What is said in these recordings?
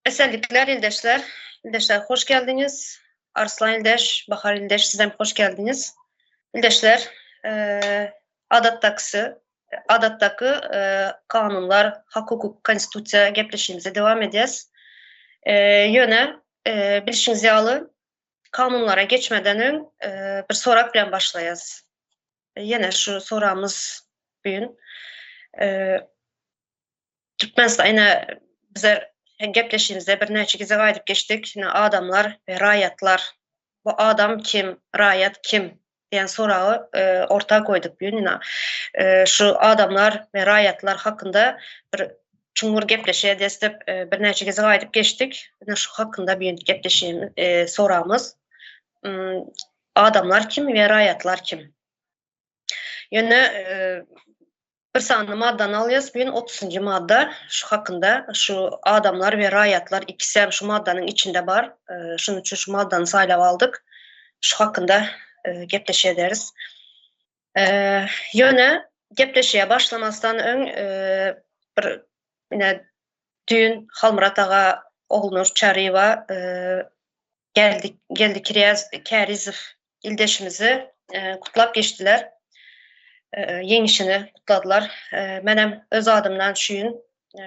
Esenlikler ildeşler. Ildeşler hoş geldiňiz. Arslan ildeş, Bahar ildeş sizem hoş geldiňiz. Ildeşler, adatdakysy, adatdaky kanunlar, hak-hukuk, konstitusiýa gepleşigimize dowam edýäs. Ýöne bilşiňiz ýaly kanunlara geçmeden öň bir sorag bilen başlaýas. Ýene şu soragymyz bu gün. Türkmenistan ine bize gepleşigimizde birnäçe gezek aýdyp geçdik. Ine adamlar we raýatlar. Bu adam kim, raýat kim diýen soragy e, orta goýduk bu gün. Ine e, şu adamlar we raýatlar hakynda bir çuňňur gepleşik edýäs diýip e, birnäçe gezek aýdyp geçdik. Ine şu hakynda bir gepleşigimiz, e, soragymyz. Hmm, adamlar kim we raýatlar kim? Ýöne e, Bir sany maddany alýas, bu gün otuzynjy madda şu hakynda, şu adamlar we raýatlar ikisem şu maddanyň içinde bar. Şunuň üçin şu maddany saýlap aldyk. Şu hakynda gepleşik ederis. Ýöne gepleşige başlamazdan öň bir ine düýn Halmyrat aga Ogulnur Çaryýewa Geldi Geldi Kärizow ildeşimizi gutlap geçdiler. Ýeňişini gutladylar. Menem öz adymdan şu gün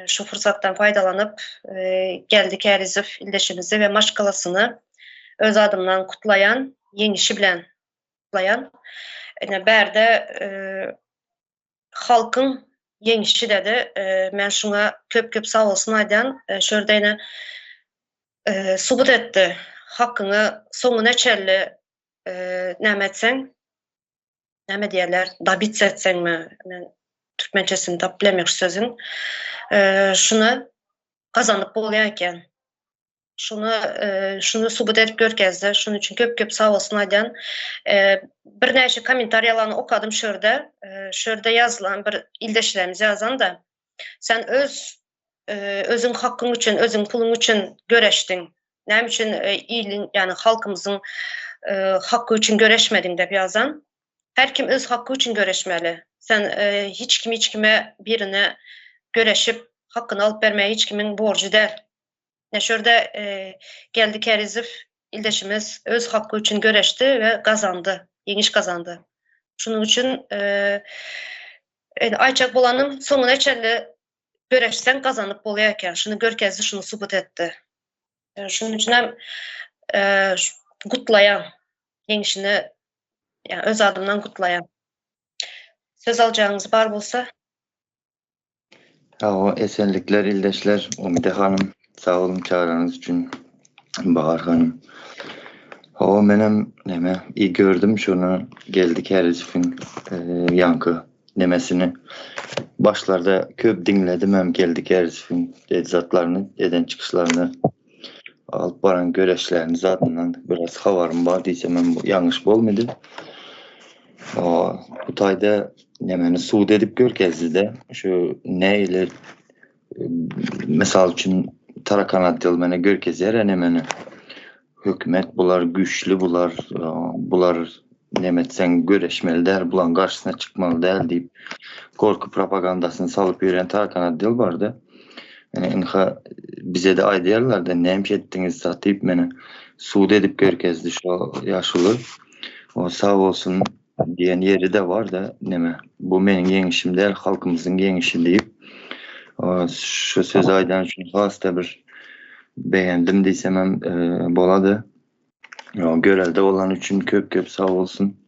şu pursatdan faýdalanyp Geldi Kärizow ildeşimizi we maşgalasyny öz adymdan gutlaýan, ýeňişi bilen gutlaýan. Ine bärde halkyň ýeňişi dedi. Men şuňa köp-köp sag bolsun aýdýan. Şu ýerde ýene subut etdi. Hakyňy soňuna çenli näme etseň, näme diýerler, dobиться etseňmi, men türkmençesini tapyp bilemok şu sözüň. Şuny gazanyp bolýar eken. Şuny şuny subut edip görkezdi. Şunuň üçin köp-köp sag bolsun aýdýan. Birnäçe kommentariýalaryny okadym şu ýerde. Şu ýerde ýazylan bir ildeşlerimiz ýazan-da. Sen öz özüň hakyň üçin, özüň puluň üçin göreşdiň. Näme üçin iliň, ýagny halkymyzyň haky üçin göreşmediň diýip ýazan. Her kim öz haky üçin göreşmeli. Sen hiç kim hiç kime birine göreşip hakyny alyp bermegi hiç kimiň borjy däl. Ine şu ýerde Geldi Kärizow ildeşimiz öz haky üçin göreşdi we gazandy, ýeňiş gazandy. Şunuň üçin aýtjak bolanym soňuna çenli göreşseň gazanyp bolýar eken. Şuny görkezdi, şuny subut etdi. Şunuň üçin hem gutlaýan ýeňişini ýa öz adymdan gutlaýan. Söz aljagyňyz bar bolsa. Hawa, esenlikler ildeşler, Umyda hanym, sag boluň çagyranyňyz üçin, Bahar hanym. Hawa, menem neme, i gördüm şony Geldi Kärizowyň ýaňky nemesini. Başlarda köp diňledimem Geldi Kärizowyň zatlaryny, eden çykyşlaryny, alyp baran göreşlerini zadyndan biraz habarym bar diýsemem ýalňyş bolmady. Bu taýda nemeni sud edip görkezdi-de, şu nähili mysal üçin Tarakan otdel mene görkezýär nemeni. Hökümet bular güýçli bular, bular neme etseň göreşmeli däl, bulaň garşysyna çykmaly däl diýip gorky propagandasyny salyp ýören Tarakan otdel bardy. Ine ynha bize-de aýdýarlar-da näme etdiňiz zat diýip meni sud edip görkezdi şo ýaşuly. O sag bolsun diýen ýeri-de bar-da neme bu meniň ýeňişim däl halkymyzyň ýeňişi diýip şu sözi aýdany üçin has-da bir begendim diýsemem bolady. Görelde bolany üçin köp-köp sag bolsun.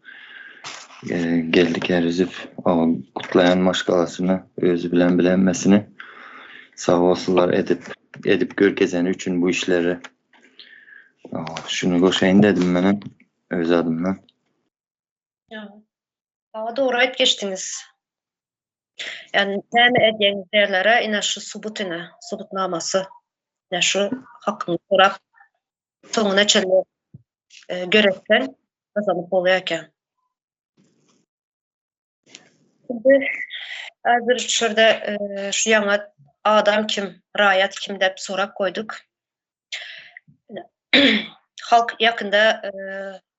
Geldi Kärizow gutlaýan maşgalasyny, özi bilen bilenmesini sag bolsunlar edip edip görkezeni üçin bu işleri. Şuny goşaýyn dedim menem öz adymdan. Ýa, dogry aýyp geçdiňiz. Ýani näme edýäňiz diýerlere ine şu subut ine, subutnamasy. Ine şu hakyňy sorap soňuna çenli göreşseň gazanyp bolýar eken. Şimdi häzir şu ýerde şu ýaňa adam kim, raýat kim diýip sorap goýduk. Halk ýakynda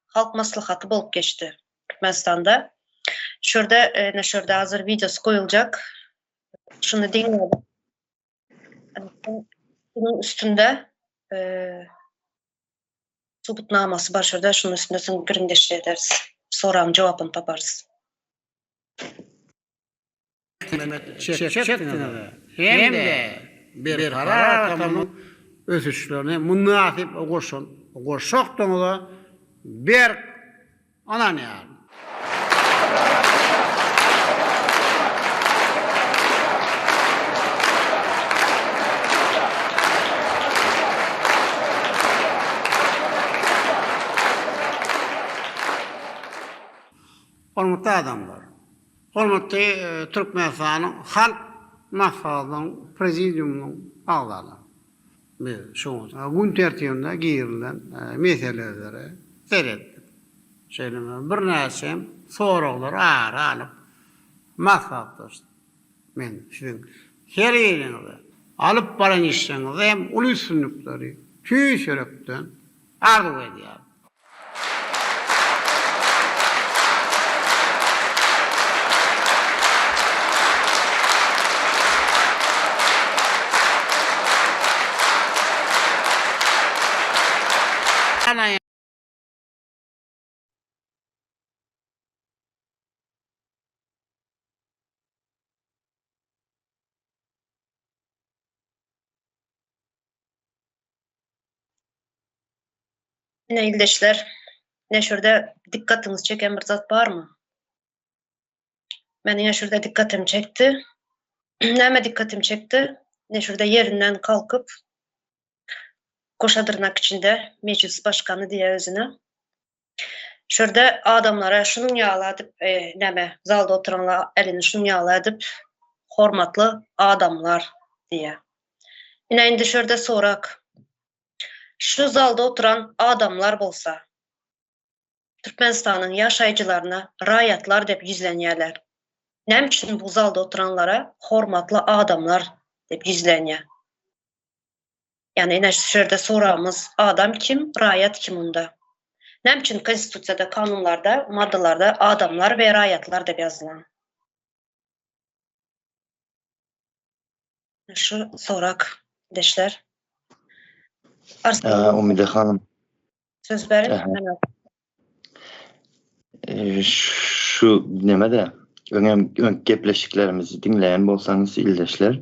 halk maslahaty bolup geçdi Türkmenistanda. Şu ýerde, ine şu ýerde hazir wideosy goýuljak. Şuny diňläp. Şunuň üstünde subutnamasy bar şurada, şunuň üstünde soň gürrüňdeşlik ederis. Soragyň jogapyny taparys. Çekjekdigiňize hem-de Berkarar Watanymyzyň ösüşlerine mynasyp goşant goşjakdygyňyza berk ynanýaryn. Hormatly adamlar! Hormatly Türkmenistanyň Halk Maslahatynyň Prezidiumynyň agzalary! Biz şu gün tertibine girizilen meselelere seretdik. Şeýle hem birnäçe soraglary ara alyp maslahatlaşdyk. Men siziň her biriňize alyp baran işleriňizde hem uly üstünlikleri tüýs ýürekden arzuw edýärin. Ine ildeşler, neşirde dikkatyňyzy çeken bir zat barmy? Meniň neşirde dikkatymy çekdi. Näme dikkatymy çekdi? Neşirde ýerinden kalkyp goşa dyrnak içinde mejlis başkany diýýär özüne. Şurada adamlara şunuň ýaly edip, e, näme, zalda oturanlar elini şunuň ýaly edip, hormatly adamlar diýýär. Ine indi şurada sorak. Şu zalda oturan adamlar bolsa, Türkmenistanyň ýaşaýjylaryna raýatlar diýip ýüzlenýärler. Näme üçin bu zalda oturanlara hormatly adamlar diýip ýüzlenýär? Ýagny ine şu ýerde soragymyz adam kim, raýat kim onda? Näme üçin konstitusiýada, kanunlarda, maddalarda adamlar we raýatlar diýip ýazylan? Şu sorak deşler. Arslan. Umide hanym. Söz berin. Şu nemede öňem öňki gepleşiklerimizi diňleýän bolsaňyz ildeşler,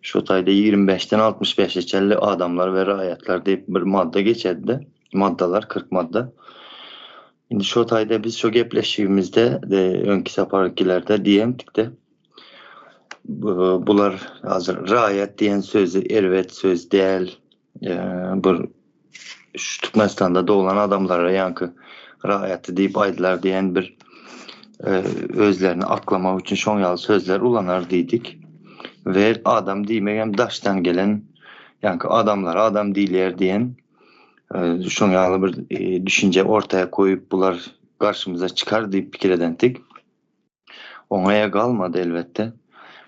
şu taýda 25-den 65-e çenli adamlar we raýatlar diýip bir madda geçerdi. Maddalar 40 madda. Indi şu taýda biz şu gepleşigimizde öňki saparkilerde diýemdik-de bular hazir raýat diýen sözi erbet söz däl. Bir şu Türkmenistanda doglan adamlara ýaňky raýaty diýip aýdylar diýen bir özlerini aklamak üçin şoň ýaly sözler ulanar diýdik. We adam diýmek hem daşdan gelen ýaňky adamlara adam diýilýär diýen şoň ýaly bir düşünje ortaya koýup bular garşymyza çykar diýip pikir edendik. Oňa galmady elbetde.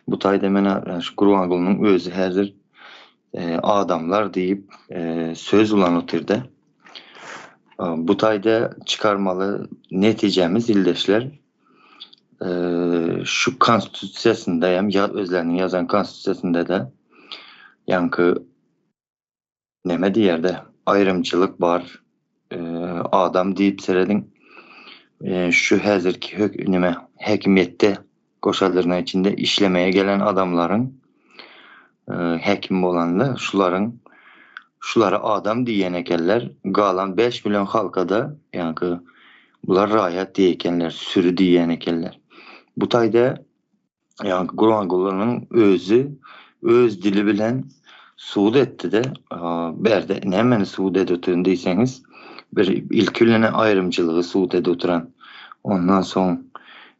Bu taýda men şu Gurbangulynyň özi häzir adamlar diýip söz ulan otyrdy. Bu taýda çykarmaly netijemiz ildeşler şu konstitusiýasynda hem ýa özleriniň ýazan konstitusiýasynda da ýaňky neme diýerde aýrymçylyk bar adam diýip serediň şu häzirki hök neme häkimiýetde goşadyrna içinde işlemeye gelen adamlaryň häkim bolanlar şularyň şulara adam diýen ekenler galan 5 million halkada ýaňky bular raýat diýen ekenler sürü diýen ekenler bu taýda Ýaňky Gurbangulynyň özi öz dili bilen subut etdi-de, bärde nämeni subut edip oturan diýseňiz, bir ilki bilen aýrymçylygy subut edip oturan, ondan soň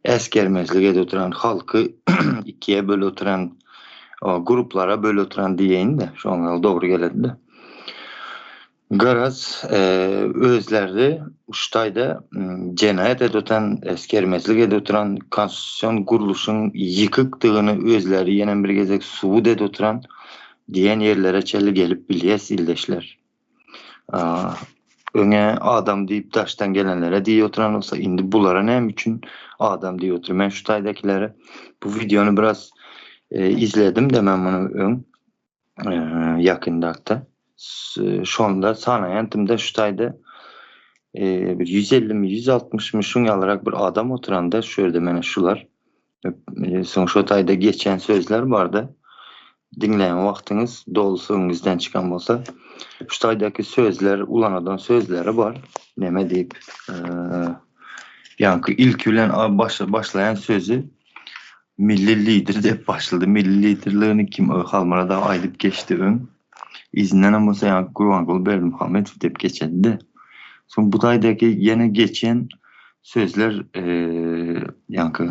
äsgermezlik edip oturan, halky ikiye bölüp oturan, gruplara bölüp oturan diýeýin-de, şoňa dogry geledi-de. Garaz, özleri şu taýda jenaýat edip oturan, esgermezlik edip oturan, konstitusion gurluşyň ýykykdygyny özleri ýene bir gezek subut edip oturan diýen ýerlere çenli gelip bilýäs ildeşler. Öňe adam diýip daşdan gelenlere diýip oturan bolsa, indi bulara näme üçin adam diýip otyr? Men şu taýdakilere bu wideony biraz izledim-de men muny öň. Ýakynrakda. Şonda sanaýantymda şu taýda bir 150 mi 160 my şuň ýalyrak bir adam oturanda şu ýerde mene şular. Soň şo taýda geçen sözler bardy. Diňleýän wagtyňyz dolysy öňüňizden çykan bolsa, şu taýdaky sözler ulanadan sözleri bar. Neme diýip, ýaňky ilki bilen başlaýan sözi Milli lider diýip başlady. Milli liderligini kim Halmyrat aga aýdyp geçdi öň. Yzyndanam bolsa ýaňky Gurbanguly Berdimuhamedow diýip geçedi-de. Soň bu taýdaky ýene geçen sözler ýaňky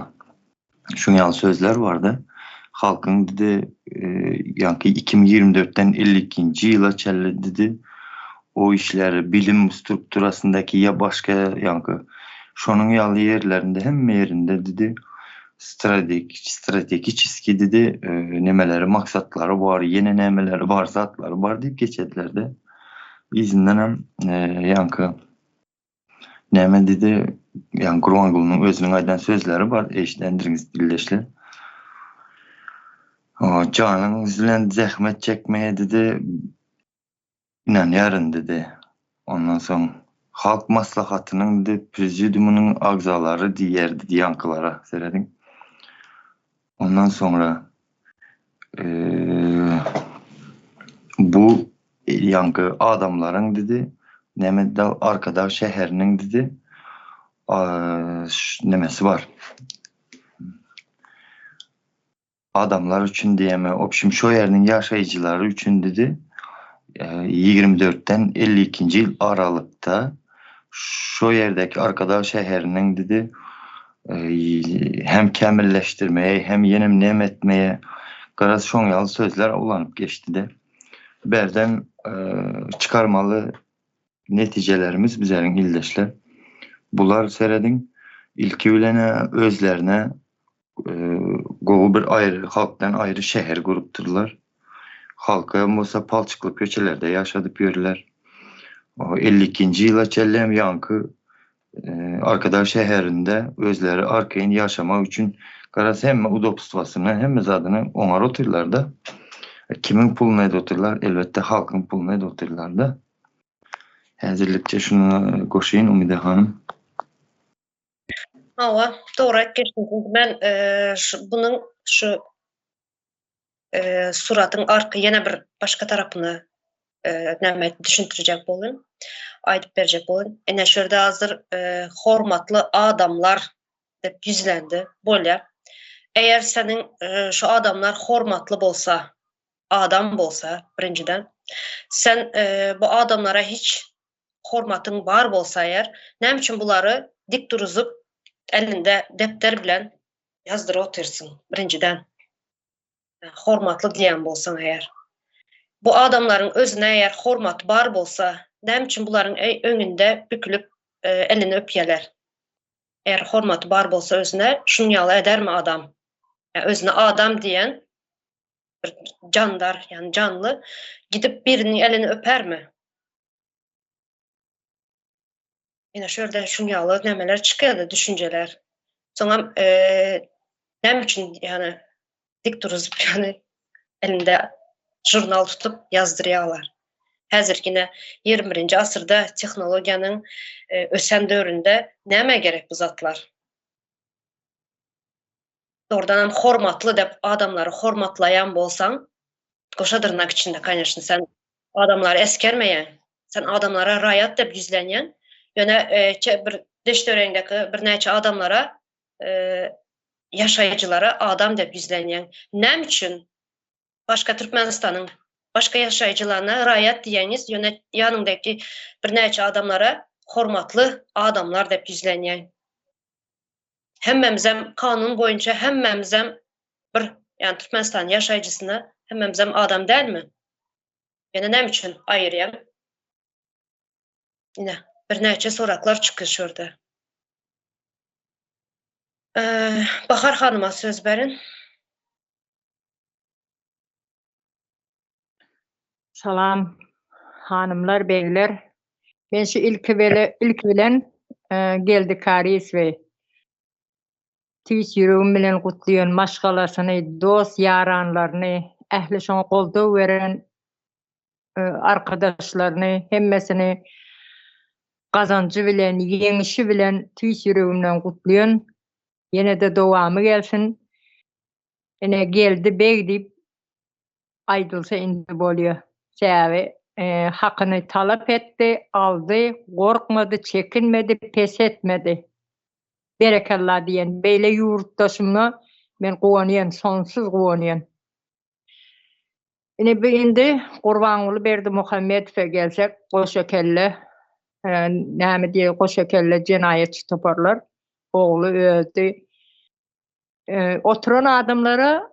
şuň ýaly sözler bardy. Halkyň didi ýaňky 2024-den 52-nji ýyla çenli didi o işleri bilim strukturasyndaky ýa başga ýaňky şonuň ýaly ýerlerinde hemme ýerinde didi strategiçeskiý didi nemeleri maksatlary bar ýene nämeleri bar zatlary bar diýip geçediler-de. Yzyndanam ýaňky näme diýdi, ýagny Gurbangulynyň özüniň aýdan sözleri bar, eşidendiriňiz dilleşler. Janyňyz bilen zähmet çekmeye diýdi, ynanýaryn diýdi. Ondan soň Halk Maslahatynyň diýdi, prezidiumynyň agzalary diýýär diýdi ýaňkylara, serediň. Ondan soňra bu ýaňky adamlaryň diýdi, näme diýdi, Arkadag şäheriniň diýdi, nemesi bar. Adamlar üçin diýeme, obşim şo ýeriniň ýaşaýjylary üçin diýdi, 24-den 52-nji ýyl aralykda şo ýerdäki Arkadag şäheriniň diýdi, hem kämilleşdirmeye, hem ýenem näme etmeye, garaz şoň ýaly sözler ulanyp geçdi-de. Berden çykarmaly netijelerimiz bizleriň ildeşler. Bular serediň, ilki bilen-ä özlerine gowy bir aýry halkdan aýry şäher gurupdyrlar. Halky bolsa palçykly köçelerde ýaşadyp ýörler. 52-nji ýyla çenli hem ýaňky Arkadag şäherinde özleri arkaýyn ýaşamak üçin garaz hemme udobstwasyny, hemme zadyny oňar otyrlar-da. Kimiň puluna edip otyrlar? Elbetde halkyň puluna edip otyrlar-da. Häzirlikçe şuny goşaýyn Umyda hanym. Hawa, dogry aýtdyň. Men şu bunuň şu suratyň arka ýene bir başga tarapyny näme düşündirjek boldum. Aýdyp berjek boldum. Ine şu ýerde hazir hormatly adamlar diýip ýüzlendi. Bolýar. Eger seniň şu adamlar hormatly bolsa, adam bolsa birinjiden, sen bu adamlara hiç hormatyň bar bolsa eger, näme üçin bulary dik duruzyp elinde depder bilen ýazdyryp otyrsyň birinjiden? Hormatly diýen bolsaň eger. Bu adamlaryň özüne eger hormaty bar bolsa, näme üçin bularyň öňünde bükülip elini öpýärler? Eger hormaty bar bolsa özüne, şunuň ýaly edermi adam? Özüne adam diýen bir jandar, ýagny janly gidip biriniň elini öpermi? Ine şu ýerde şuň ýaly nämeler çykýardy, düşünjeler. Soňam näme üçin ýagny dik duruzyp ýagny elinde žurnal tutup ýazdyrýarlar. Häzirki ine 21-nji asyrda tehnologiýanyň ösen döwründe nämä gerek bu zatlar? Dogrudanam hormatly dep adamlary hormatlaýan bolsaň, goşa dyrnak içinde koneşno sen adamlary esgermeýäň. Sen adamlara raýat dep ýüzlenýäň. Ýöne bir deş-töweregiňdäki birnäçe adamlara ýaşaýjylara adam dep ýüzlenýäň. Näme üçin başga Türkmenistanyň başga ýaşaýjylaryna raýat diýýäňiz, ýöne ýanyňdaky birnäçe adamlara hormatly adamlar dep ýüzlenýäň? Hemmämizem kanun boýunça hemmämizem bir ýani Türkmenistanyň ýaşaýjysyna hemmämizem adam dälmi? Ýöne näme üçin aýyrýaň? Ine, birnäçe soraklar çykýar şu ýerde. Bahar hanyma söz berin. Salam hanymlar, begler. Men şu ilki bele ilki bilen e, Geldi Karyýewi tüýs ýüregim bilen gutlaýan maşgalasyny, dost ýaranlaryny, ähli şoňa goldaw beren arkadaşlaryny hemmesini gazanjy bilen, ýeňişi bilen tüýs ýüregimden gutlaýan. Ýene-de dowamy gelsin. Ine Geldi beg diýip aýdylsa indi bolýa. Sebäbi hakyny talap etdi, aldy, gorkmady, çekinmedi, pes etmedi. Berekella diýen beýle ýurtdaşyma men guwanýan, sonsuz guwanýan. Ine bu indi Gurbanguly Berdimuhamedowa gelsek, goşa kelle, näme diýer, goşa kelle jenaýatçy toparlar, ogly özi Oturan adamlara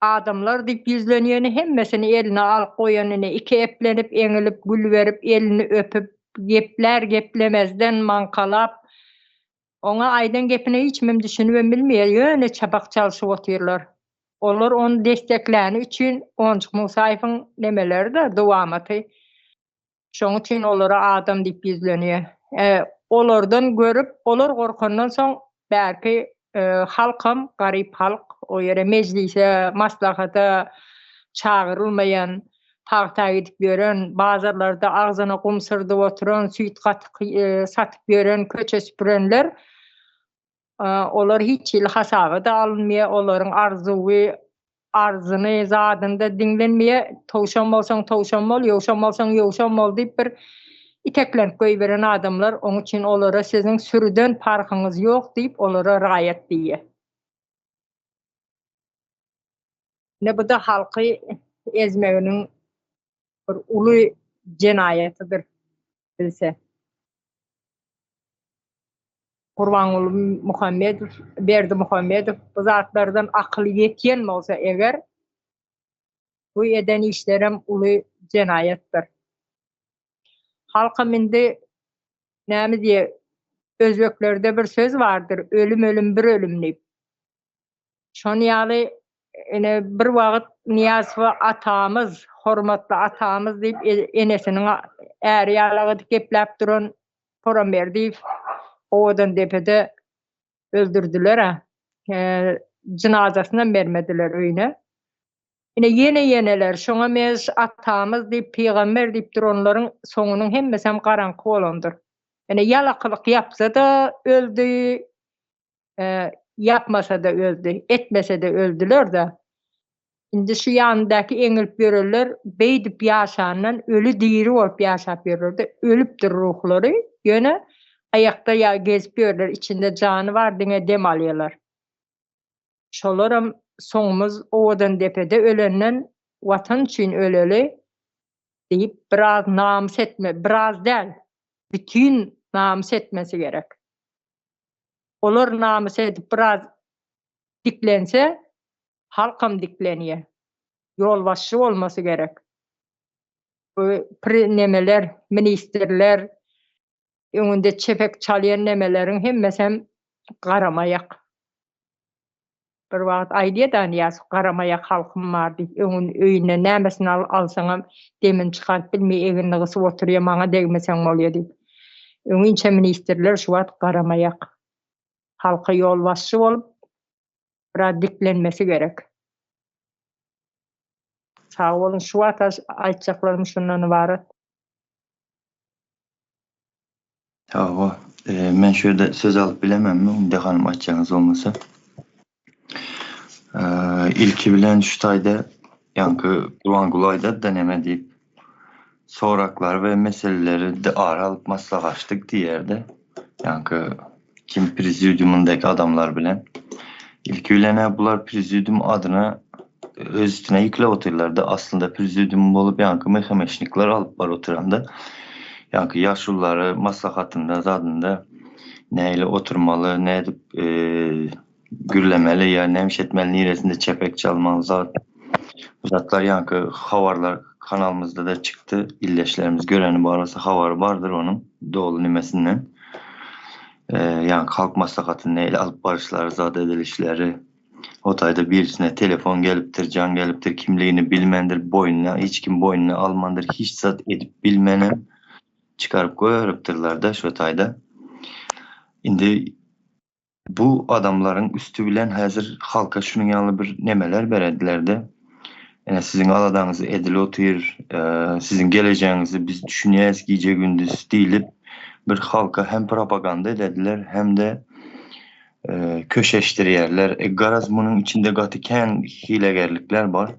adamlar diýip ýüzlenýäni hemmesini eline alyp goýanyny iki eplenip eňilip gül berip elini öpüp geplär geplemezden maňkalap oňa aýdan gepine hiç kimem düşünibem bilmeýär ýöne çapak çalşyp otyrlar. Olar ony destekläni üçin Onjuk Musaýewiň nemeleri-de dowamaty. Şoň üçin olara adam diýip ýüzlenýär. Olardan görüp, olar gorkandan soň bärki halkam garyp halk, o ýere mejlise, maslahata çagyrylmaýan, pagta gidip ýören, bazarlarda agzyna gum syrdyp oturan, süýt-gatyk satyp ýören, köçe süpürenler, olar hiç hili hasaba-da alynmaýar, olaryň arzuwy, arzyny, zadyny-da diňlenmeýär. Towşan bolsaň, towşan bol, ýowşan bolsaň, ýowşan bol diýip bir iteklenip goýberen adamlar, oň üçin olara siziň sürüden parhyňyz ýok diýip, olara raýat diýýär. Ine bu-da halky ezmeginiň bir uly jenaýatydyr bilse. Gurbanguly Muhammedow, Berdimuhamedow bu zatlardan akyly ýetýän bolsa eger, bu eden işlerem uly jenaýatdyr. Halkam indi näme diýer, özbeklerde bir söz bardyr, ölüm ölüm bir ölüm diýip. Şon ýaly ine bir wagt Nyýazowa atamyz, hormatly atamyz diýip enesiniň äri ýalak edip gepläp duran Toramberdiýew Owadandepede öldürdiler-ä. Jynazasynam bermediler öýüne. Ine ýene-ýeneler şoňa meňzeş atamyz diýip, pygamber diýip duranlaryň soňunyň hemmesem garaňky bolandyr. Ine ýalakylyk ýapsa-da öldi, Ýapmasa-da öldi, etmese-de öldüler-de. Indi şu ýanyndaky eňilip ýörenler beýdip ýaşandan öli diri bolup ýaşap ýörler-de, ölüpdir ruhlary, ýöne aýakda ýa gezip ýörler, içinde jany bar, diňe dem alýarlar. Şolaram soňumyz Owadandepede ölenden Watan üçin öleli diýip biraz namys etme, biraz däl, bütin namys etmesi gerek. Olar namys edip biraz diklense, halkam diklenýär. Ýolbaşçy bolmasy gerek. Bu pri nemeler, ministrler, öňünde çepek çalýan nemeleriň hemmesem garamaýak. Bir wagt aýdýada Nyýazow garamaýak halkym bar diýip, öňün öýünden nämesini al alsaňam demini çykaryp bilmeý egnini gysyp oturýa maňa degmeseň bolýa diýip. Öňinçä ministrler şu wagt garamaýak. Halka ýolbaşçy bolup biraz diklenmesi gerek. Sag boluň şu wagt aýtjaklarym şundan ybarat. Hawa, men şu ýerde söz alyp bilememmi, Umyda hanym aýtjagyňyz bolmasa. Ilki bilen şu taýda ýaňky Gurbanguly aýdady-da neme diýip, soraklary we meseleleri ara alyp maslahatlaşdyk diýýärdi. Ýaňky kim prezidiumyndaky adamlar bilen. Ilki bilen-ä bular prezidium adyna öz üstüne ýükläp otyrlar-da. Aslynda prezidium bolup ýaňky MHM-şnikler alyp baryp oturanda, ýaňky ýaşululary maslahatynda zadynda nähili oturmaly, nädip gürlemeli ýa näme iş etmeli, niresinde çepek çalmaly zat. Bu zatlar ýaňky habarlar kanalymyzda-da çykdy. Ildeşlerimiz göreni bar bolsa habary bardyr onuň doly nimesinden. Ýaňky halk maslahatyny nähili alyp baryşlary, zat edilişleri. O taýda birisine telefon gelipdir, jaň gelipdir, kimligini bilmändir, boýnuna, hiç kim boýnuna almandyr, hiç zat edip bilmenem çykaryp goýberipdirler-de şo taýda. Indi bu adamlaryň üsti bilen häzir halka şunuň ýaly bir nemeler berediler-de. Ine siziň aladaňyz edil otyr, siziň gelejegiňizi biz düşünýäs gije-gündiz diýlip bir halka hem propaganda edediler hem-de köşeşdirýärler. E garaz munuň içinde gaty kän hilegärlikler bar.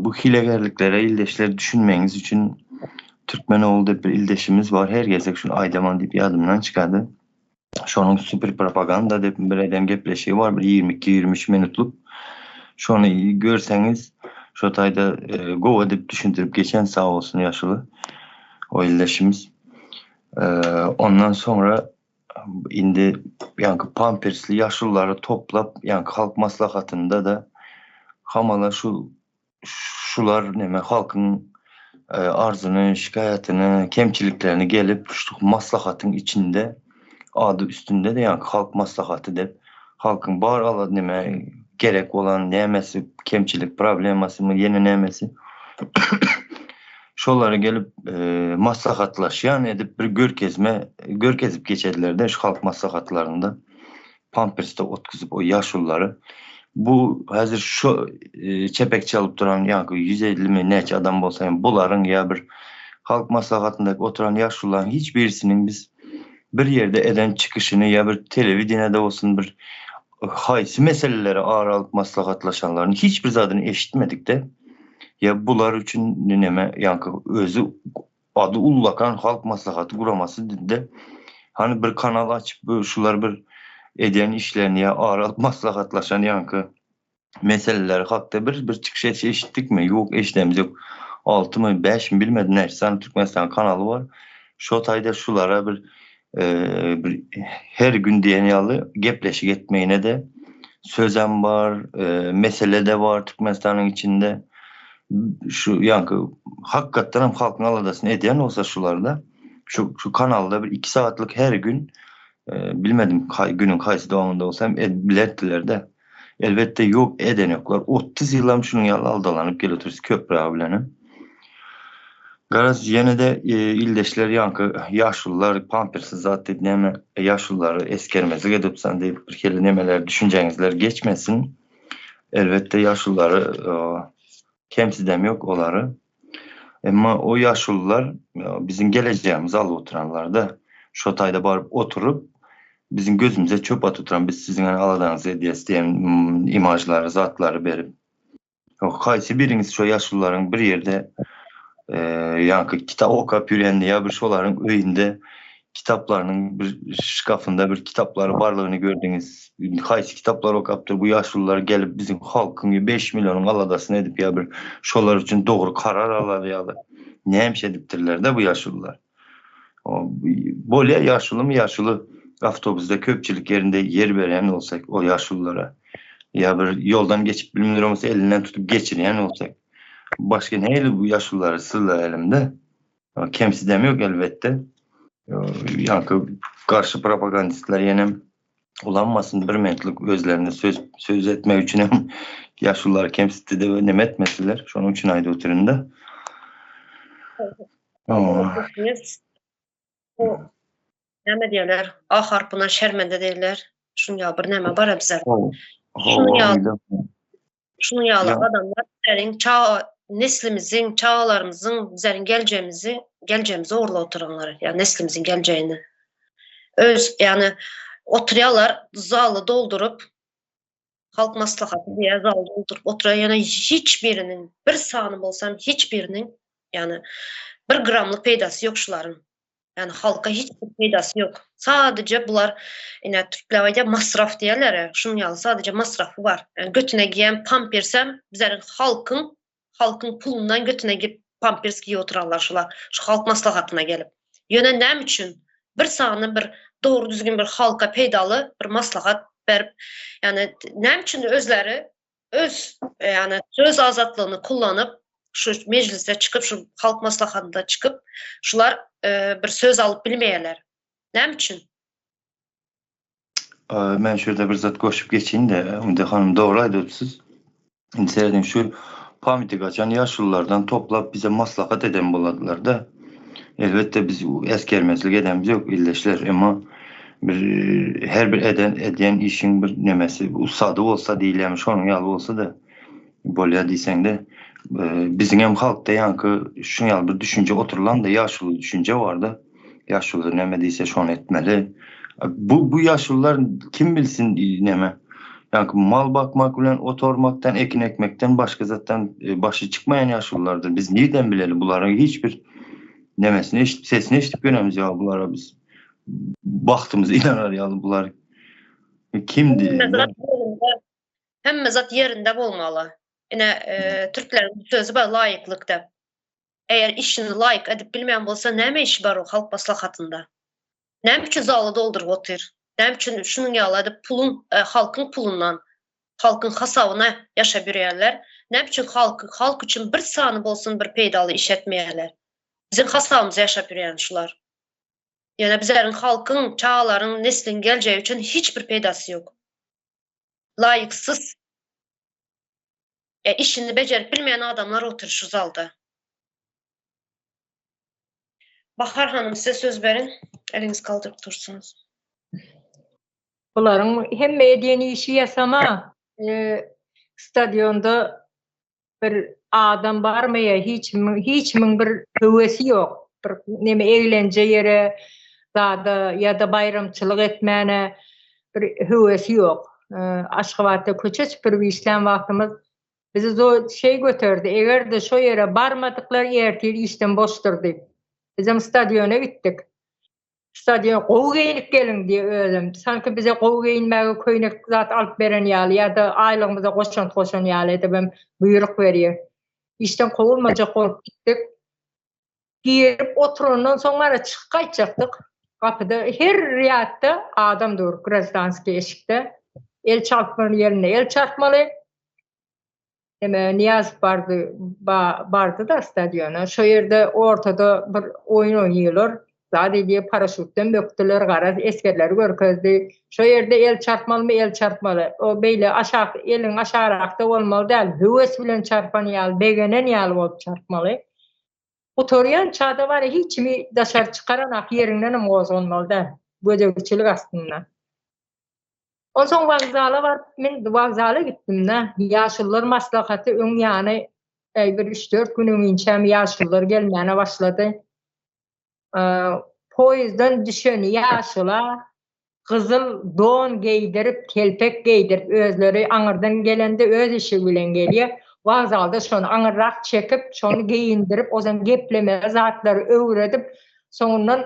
Bu hilegärliklere ildeşler düşünmegiňiz üçin Türkmen ogly diýip bir ildeşimiz bar. Her gezek şuny aýdaman diýip ýadymdan çykady. Şonuň super propaganda diýip bir eden gepleşigi bar, bir 22-23 minutlyk. Şony görseňiz, şo taýda e, gowy edip düşündirip geçen sag bolsun ýaşuly o ildeşimiz. E, ondan soňra indi ýaňky pampersli ýaşululary toplap, ýaňky halk maslahatynda da hamala şu şular neme halkyň arzyny, şikaýatyny, kemçiliklerini gelip şu maslahatyň içinde ady üstünde de ýaňky halk maslahaty dep halkyň bar ala neme gerek bolan nämesi kemçilik problemasymy ýene nämesi şolary gelip maslahatlaşýan edip bir görkezme görkezip geçediler-de şu halk maslahatlarynda. Pampersde otguzyp o ýaşululary. Bu häzir şu çepek çalyp duran ýaňky 150 mi näçe adam bolsa hem bularyň ýa bir halk maslahatynda oturan ýaşulularyň hiç birisiniň biz bir ýerde eden çykyşyny ýa bir telewideniýede bolsun bir haýsy meseleleri ara alyp maslahatlaşanlaryny hiç bir zadyny eşitmedikde ýa bular üçin neme ýaňky özi Ady ullakan Halk Maslahaty guramasy dide hany bir kanal açyp bu şular bir edýän işlerini ýa ara alyp maslahatlaşan ýaňky meseleleri hakda bir bir çykyş etşi eşitdikmi? Ýok eşidenimiz ýok. Altymy bäşmi bilmedim näçe sany Türkmenistan kanaly bar. Şo taýda şulara bir bir her gün diýen ýaly gepleşik etmegine-de sözem bar, mesele-de bar Türkmenistanyň içinde. Şu ýaňky hakykatdan hem halkyň aladasyny edýän bolsa şularda şu şu kanalda bir 2 sagatlyk her gün bilmedim günüň haýsy dowamynda bolsa hem bilerdiler-de. Elbetde ýok edenoklar. 30 ýyllam şunuň ýaly aldalanyp gelip otyrys köprägi bilenem. Garaz ýene-de ildeşler ýaňky ýaşulular pampersiz zat diýip näme ýaşululary esgermezlik edipsan diýip bir hili nemeler düşünjeňizler geçmesin. Elbetde ýaşululary kemsidem ýok olary. Emma o ýaşulular biziň gelejegimizi alyp oturanlarda şo taýda baryp oturyp biziň gözümize çöp atyp oturan biz siziň aladaňyzy edýäs diýen imajlary zatlary berip Haýsy biriňiz şo ýaşulularyň bir ýerde ýaňky kitap okap ýörenini ýa bir şolaryň öýünde kitaplarynyň bir şkafynda bir kitaplary barlygyny gördüňiz? Haýsy kitaplary okapdyr bu ýaşulular gelip biziň halkyň 5 millionyň aladasyny edip ýa bir şolar üçin dogry karar alar ýaly näme edipdirler-de bu ýaşulular? Bolýa ýaşulumy ýaşuly awtobusda köpçülik ýerinde ýer berýän bolsak o ýaşululara ýa bir ýoldan geçip bilmeýän bolsa elinden tutup geçirýän bolsak başga nähili bu ýaşululary sylaýalymda kemsidem ýok elbetde ýaňky garşy propagandistler ýenem ulanmasyn bir minutlyk özlerine söz söz etmek üçin hem ýaşululary kemsitdi de neme etmesinler şonuň üçin aýdyp otyryn-da. Näme diýerler? A harpyndan şermende diýerler. Şuň ýaly bir näme bar bizler. Şuň ýaly şuň ýaly adamlar bizleriň ça neslimiziň, çagalarymyzyň, bizleriň geljegimizi, geljegimizi ogurlap oturanlar, ýa neslimiziň geljegini. Öz, ýani oturýarlar zaly dolduryp, Halk maslahaty diýýär, zalda oturyp oturan ýöne hiç biriniň bir sany bolsam hiç biriniň ýani bir gramlyk peýdasy ýok şularyň. Ýani halka hiç bir peýdasy ýok. Sadece bular ine türkler aýdýar masraf diýerler, şunuň ýaly sadece masrafy bar. Ýani götüne giýen pampersem bizleriň halkyň halkyň pulundan götüne gip pampers giýip oturanlar şular şu halk maslahatyna gelip. Ýöne näme üçin bir sany bir dogry düzgün bir halka peýdaly bir maslahat berip, ýani näme üçin özleri öz ýani söz azatlygyny kullanyp şu mejlisde çykyp şu halk maslahatynda çykyp şular e, bir söz alyp bilmeýärler. Näme üçin? Men şu ýerde bir zat goşup geçeýin-de, Umide hanym dogry aýdypsyz. Indi serediň şu pamyty gaçan ýaşululardan toplap bize maslahat eden boladylar-da. Elbetde biz esgermezlik edenimiz ýok ildeşler, emma bir her bir eden edýän işiň bir nemesi ussady bolsa diýilýärmi şonuň ýaly bolsa-da. Bolýa diýseňde, biziňem halkda ýaňky şuň ýaly bir düşünje oturylan-da, ýaşuly düşünje bar-da. Ýaşuly näme diýse şony etmeli. Bu bu ýaşulular kim bilsin näme. Ýaňky mal bakmak bilen ot ormakdan, ekin ekmekden başga zatdan başy çykmaýan ýaşululardyr. Biz nirden bileli bularyň hiç bir nemesini eşidip, sesini eşidip ýöremiz ýa bulara biz bagtymyz ynanar ýaly bular kimdi? Hemme zat ýerinde bolmaly. Ine, türkleriň sözi bar laýyklyk diýip. Eger işini laýyk edip bilmeýän bolsa, näme işi bar o halk maslahatynda? Näme üçin zaly dolduryp otyr? Näme üçin şunuň ýaly edip puluň, halkyň pulundan, halkyň hasabyna ýaşap ýörýärler? Näme üçin halk, halk üçin bir sany bolsun bir peýdaly iş etmeýärler? Biziň hasabymyza ýaşap ýörýän şular. Ýöne bizleriň halkyň, çagalaryň, nesliň geljegi üçin hiç bir peýdasy ýok. Laýyksyz. Ýa işini bejerip bilmeýän adamlar otyr şu zalda. Bahar hanym size söz berin. Eliňizi galdyryp dursuňyz. Bularyň hemme edýän işi ýasama. Stadionda bir adam barmy ýa hiç hiç kimiň bir höwesi ýok. Bir neme eglenje ýere zada ýa-da baýramçylyk etmäne bir höwesi ýok. Aşgabatda köçe süpürip işlän wagtymyz bizi zo şeý göterdi. Eger-de şo ýere barmadyklar ertir işden boşdur diýip. Bizem stadiona gitdik. Stadion gowy geýnip geliň diýýär özem. Sanki bize gowy geýinmäge köýnek zat alyp beren ýaly ýa-da aýlygymyza goşant goşan ýaly edibem buýruk berýär. Işden kowulmajak bolup gitdik. Girip oturandan soň bara çykyp gaýtjakdyk. Gapyda her rýadda adam dur graždanskiý eşikde. El çarpmaly ýerinde el çarpmaly. Eme Nyýazow bardy, bardy-da stadiona. Şo ýerde ortada bir oýun oýnaýarlar. Zat edýär, paraşutdan bökdüler, garaz, esgerleri görkezdi. Şo ýerde el çarpmalymy, el çarpmaly. O beýle aşak, eliň aşagrakda bolmaly däl, höwes bilen çarpan ýaly, begenen ýaly bolup çarpmaly. Gutarýança-da bar, hiç kimi daşary çykaranak, ýeriňdenem gozganmaly däl, gözegçilik astynda. Onsoň wokzala baryp, men wokzala gitdim-de, ýaşulular maslahaty öň ýany, äý, bir üç-dört gün öňinçäm ýaşulular gelmäne başlady. Poýezdden düşen ýaşula gyzyl don geýdirip, telpek geýdirip, özleri aňyrdan gelende öz eşigi bilen gelýär. Wokzalda şony aňyrrak çekip, şony geýindirip, ozan geplemeli zatlary öwredip, soňundan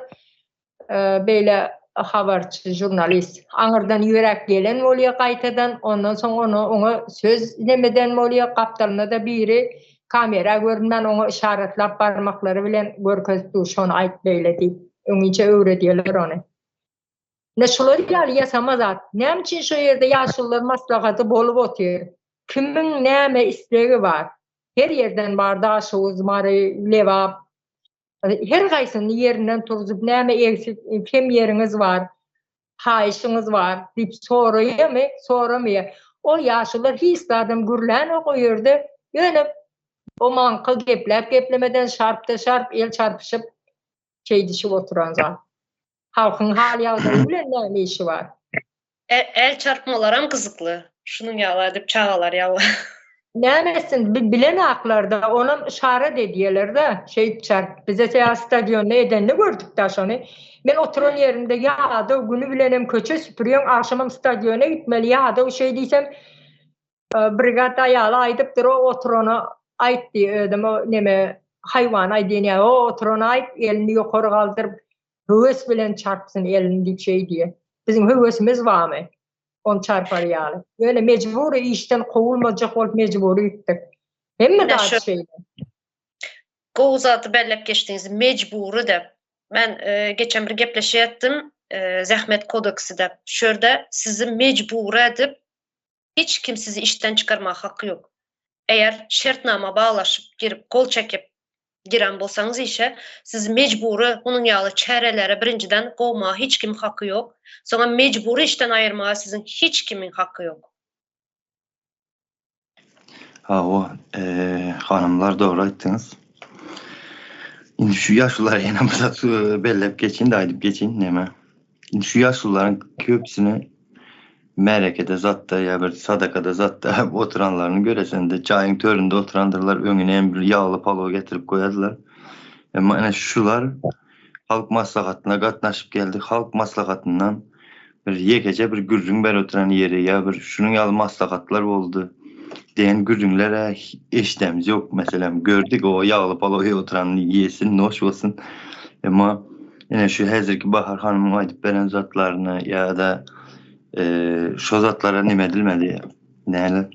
beýle habarçy, žurnalist aňyrdan ýöräp gelen bolýar gaýtadan, ondan soň ony oňa söz nemeden bolýar, gapdalynda-da biri kamera görünmän oňa yşaratlap barmaklary bilen görkezip dur, şony aýt beýle diýip, öňinçä öwredýärler ony. Ine şular ýaly ýasama zat. Näme üçin şo ýerde ýaşulular maslahaty bolup otyr? Kimiň näme islegi bar? Her ýerden bar, Daşoguz, Mary, Lebap, Her haýsyny ýerinden turzup näme egsik, kem ýeriňiz bar, haýyşyňyz bar diýip soraýamy, soramaýar. Ol ýaşulular hiç zadam gürlänok o ýerde, ýöne o maňka gepläp geplemeden şarpda-şarp el çarpyşyp şeýdişip oturan zat. Halkyň hal-ýagdaýy bilen näme işi bar? El çarpmalaram gyzykly. Şunuň ýaly edip çagalar ýaly. Näme etsin, bilenaklarda, onam yşarat edýärler-de, şeýdip çarp. Bize tä stadionda edenini gördük-dä şony. Men oturan ýerimde ýadaw, güni bilenem köçe süpürýän, agşamam stadiona gitmeli, ýadaw şeý diýsem, brigad aýaly aýdypdyr, o oturana aýt diý, özem o neme, haýwan aýdýan ýaly, o oturana aýt, elini ýokary galdyryp, höwes bilen çarpsyn elini diýip şeý diýýär. Biziň höwesimiz barmy? Ony çarpar ýaly. Ýöne mejbury işden kowulmajak bolup mejbury gitdik. Hemme zat şeýle. Gowy zady belläp geçdiňiz, mejbury diýip. Men geçen bir gepleşik etdim, zähmet kodeksi diýip. Şu ýerde sizi mejbury edip Hiç kim sizi işden çykarmaga haky ýok. Eger şertnama baglaşyp girip gol çekip giren bolsaňyz işe, sizi mejbury munuň ýaly çärelere birinjiden kowmaga hiç kimiň haky ýok. Soňam mejbury işden aýyrmaga siziň hiç kimiň haky ýok. Hawa, hanymlar dogry aýtdyňyz. Indi şu ýaşululara ýene bir zat belläp geçeýin-de aýdyp geçeýin näme. Indi şu ýaşulularyň köpüsini. Märekede zatda ýa bir sadakada zatda oturanlaryny göresende jaýyň töründe oturandyrlar, öňüne hem bir ýagly palow getirip goýardylar. Emma ine şular halk maslahatyna gatnaşyp geldi. Halk maslahatyndan bir ýekeje bir gürrüň berip oturan ýeri ýa bir şunuň ýaly maslahatlar boldy diýen gürrüňler-ä eşidemiz ýok. Meselem, gördük o ýagly palow iýip oturanyny iýesin, noş bolsun. Emma ine şu häzirki Bahar hanymyň aýdyp beren zatlaryny ýa-da şo zatlara neme edilmedi, näle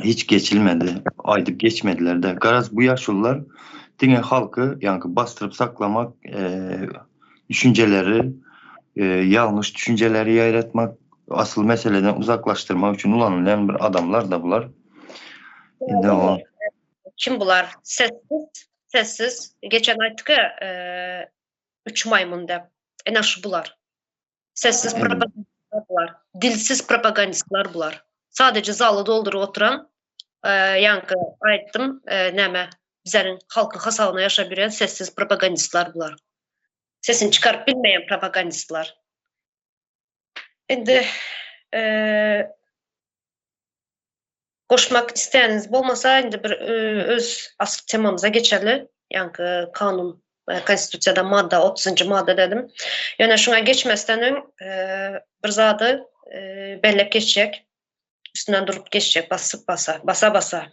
hiç geçilmedi, aýdyp geçmediler-de. Garaz bu ýaşulular diňe halky ýaňky basdyryp saklamak, düşünjeleri, ýalňyş düşünjeleri ýaýratmak, asyl meseleden uzaklaşdyrmak üçin ulanylýan bir adamlar-da bular. Indi o Kim bular? Sessiz, sessiz. Geçen aýtdyk-a, üç maýmyn diýip. Ene şu bular. Sessiz propagandistler bular. Dilsiz propagandistler bular. Sadece zaly dolduryp oturan, ýaňky aýtdym, näme, bizleriň halkyň hasabyna ýaşap ýören sessiz propagandistler bular. Sesini çykaryp bilmeýän propagandistler. Indi goşmak isleýäniňiz bolmasa, indi bir öz asyl temamyza geçeli. Ýaňky kanun, konstitusiýada madda, otuzynjy madda dedim. Ýöne şuňa geçmesden öň bir zady belläp geçjek. Üstünden durup geçjek, basyp basa, basa-basa.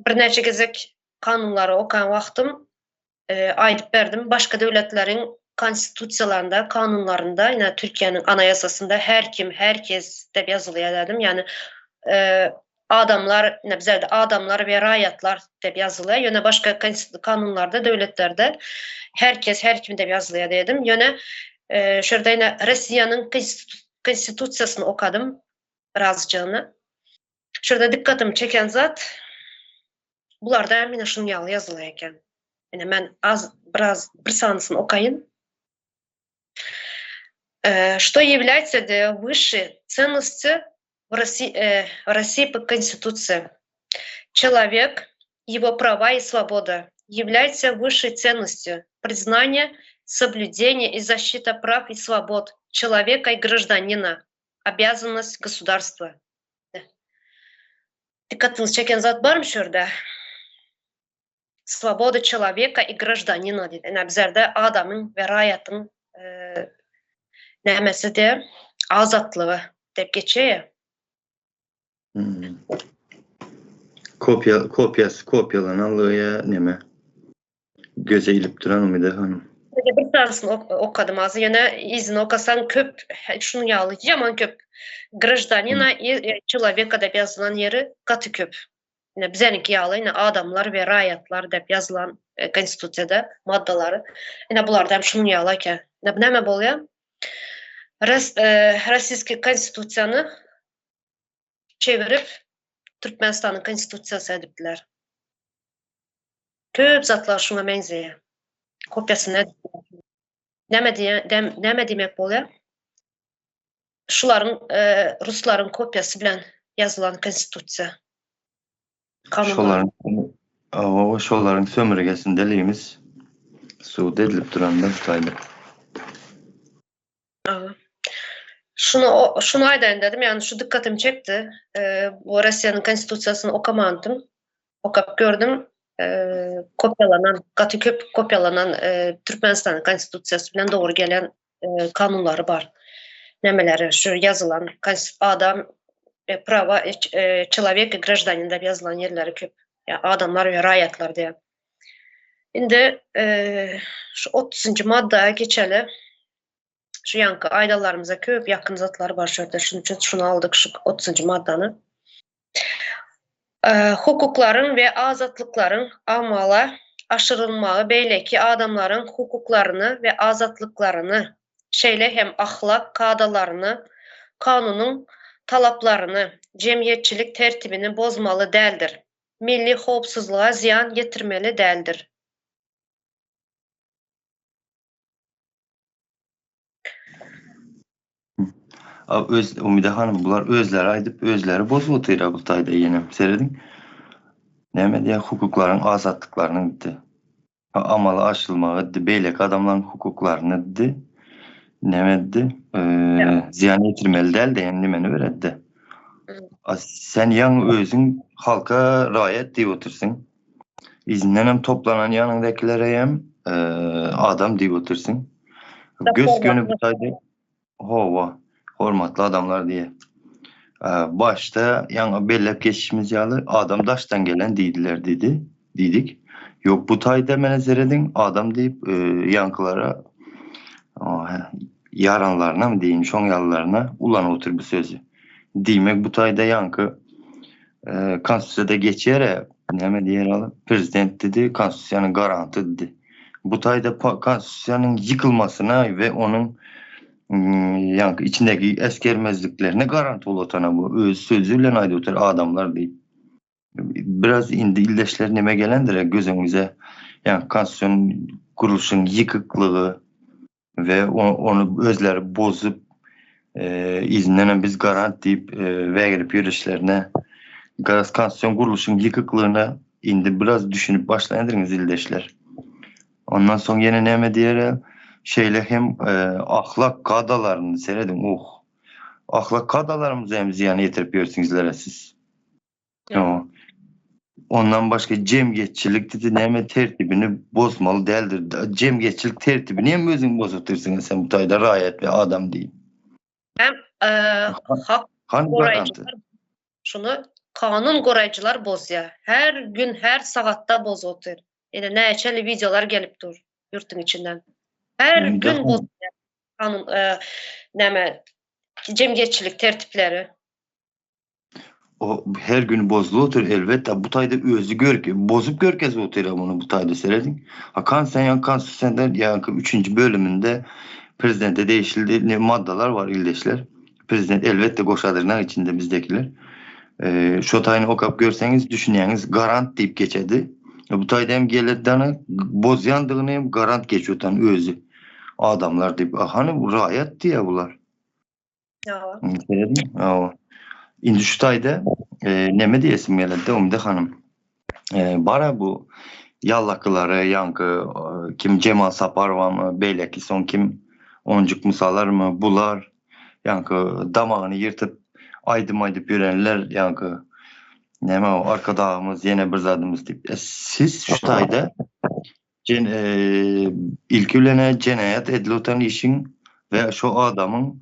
Birnäçe gezek kanunlary okan wagtym aýdyp berdim. Başga döwletleriň konstitusiýalarynda, kanunlarynda, ýa Türkiýäniň anaýasasynda her kim, her kes diýip ýazylýar dedim. Ýagny adamlar, ine bizlerde adamlar we raýatlar diýip ýazylýar. Ýöne başga kanunlarda, döwletlerde her kes, her kim diýip ýazylýar dedim. Ýöne şu ýerde ine Russiýanyň konstitusiýasyny okadym birazjygyny. Şu ýerde dykgatymy çeken zat, bularda hem ine şunuň ýaly ýazylýar eken. Ine men az biraz bir sanysyny okaýyn. Что является высшей ценностью в России, в России по Конституции? Человек, его права и свобода являются высшей ценностью. Признание, соблюдение и защита прав и свобод человека и гражданина – обязанность государства. Dikkatyňyzy çeken zat barmy şu ýerde? Swoboda çeloweka i graždanina diýdi. Ine bizlerde adamyň we raýatyň nämesi de azatlygy diýip geçýär. Hmm. Kopýa kopýasy kopýalananlygy ýa neme? Göze ilip duran Umyda hanym. Bir sanysyny okadym az ýöne yzyny okasaň köp şunuň ýaly ýaman köp graždanina i çeloweka diýip ýazylan ýeri gaty köp. Ine bizeniňki ýaly ine adamlar we raýatlar diýip ýazylan konstitusiýada maddalary. Ine bularda hem şunuň ýaly eken. Ine bu näme bolýar? Rossiýski konstitusiýany çevirip Türkmenistanyň konstitusiýasy edipdiler. Köp zatlar şuňa meňzeýär. Kopýasyny edipdiler. Näme diýen, näme diýmek bolýar? Şularyň e, ruslaryň kopýasy bilen ýazylan konstitusiýa. Şolaryň o şolaryň sömürgesindeligimiz sud edilip duranda şu taýda. Şuny şuny aýdaýyn dedim, ýagny şu dykgatymy çekdi. Bu Russiýanyň konstitusiýasyny okamandym. Okap gördüm. Kopýalanan, gaty köp kopýalanan Türkmenistanyň konstitusiýasy bilen dogry gelen kanunlary bar. Nämeleri şu ýazylan adam prawa çelowek i graždanin diýip ýazylan ýerleri köp. Ýa adamlar we raýatlar diýip. Indi şu otuzynjy madda geçeli. Şu ýanky aýdanlarymyza köp ýakyn zatlar bar şu ýerde. Şunuň üçin şuny aldyk şu otuzynjy maddany. Hukuklaryň we azatlyklaryň amala aşyrylmagy beýleki adamlaryň hukuklaryny we azatlyklaryny, şeýle hem ahlak kadalaryny, kanunyň talaplaryny, jemgyýetçilik tertibini bozmaly däldir. Milli howpsuzlyga zyýan ýetirmeli däldir. A öz Umida hanym bular özleri aýdyp özleri bozup otyra bu taýda ýenem serediň. Näme diýýär hukuklaryň azatlyklarynyň diýdi. Amala aşyrylmagy diýdi beýleki adamlaryň hukuklaryny diýdi. Näme etdi? Zyýan ýetirmeli däl diýen nimeni bereddi. A sen ýaňy özüň halka raýat diýip otyrsyň. Yzyndan hem toplanan ýanyňdakilere hem adam diýip otyrsyň. Gös-göni bu taýda hawa, hormatly adamlar diýe. Başda ýaňy belläp geçişimiz ýaly adam daşdan gelen diýdiler diýdi, diýdik. Ýok bu taýda mene serediň adam diýip ýaňkylara ýaranlaryna mı diýin şoň ýalylaryna ulanyp otyr bu sözi. Diýmek bu taýda ýaňky konstitusiýada geçýär-ä näme diýer aly prezident diýdi konstitusiýanyň garanty diýdi. Bu taýda konstitusiýanyň ýykylmasyna we onuň ýaňky içindäki esgermezliklerine garant bolup otana bu öz sözi bilen aýdyp otyr adamlar diýip. Biraz indi ildeşler neme gelendir göz öňüňize ýaňky konstitusion gurluşyň ýykyklygy we ony özleri bozup yzyndan hem biz garant diýip wägirip ýörüşlerine garaz konstitusion gurluşyň ýykyklygyna indi biraz düşünip başlaýandyrňyz ildeşler. Ondan soň ýene näme diýer şeýle hem ahlak kadalaryny serediň uh ahlak kadalarymyza hem zyýan ýetirip ýörsüňizler siz. Ýa. Ondan başga jemgyýetçilik dedi näme tertibini bozmaly däldir. Jemgyýetçilik tertibini hem özüň bozupdyrsyň sen bu taýda raýat we adam diýip. Hem hak goraýjylar şuny kanun goraýjylar bozýar. Her gün her sagatda bozup otyr. Ine näçeli wideolar gelip dur ýurtuň içinden. Her gün bozýar kanun näme jemgyýetçilik tertipleri. O her gün bozulyp otyr elbetde bu taýda özi görk bozup görkezip otyr muny bu taýda serediň. Ha sen ýa konstitusiýada ýa üçünji bölüminde prezidente degişli ne maddalar bar ildeşler. Prezident elbetde goşa dyrnak içinde bizdekiler. Ee, şo taýyny okap görseňiz düşünýäňiz garant diýip geçedi. E, bu taýda hem geledi dana bozýandygyny hem garant geçiyor tan özi. Adamlar diýip hany raýat diýä bular. Ýa. Hawa. Indi şu taýda e, neme diýesim geldi Umide hanym. E, bara bu ýallakylary ýaňky e, kim Jemal Saparowamy, beýleki soň kim Onjuk Musalarmy, bular ýaňky damagyny ýyrtyp aýdym aýdyp ýörenler ýaňky näme o arkadagymyz ýene bir zadymyz diýip. E, siz şu taýda Jen, e, ilki bilen jenaýat edilip oturan işiň we şo adamyň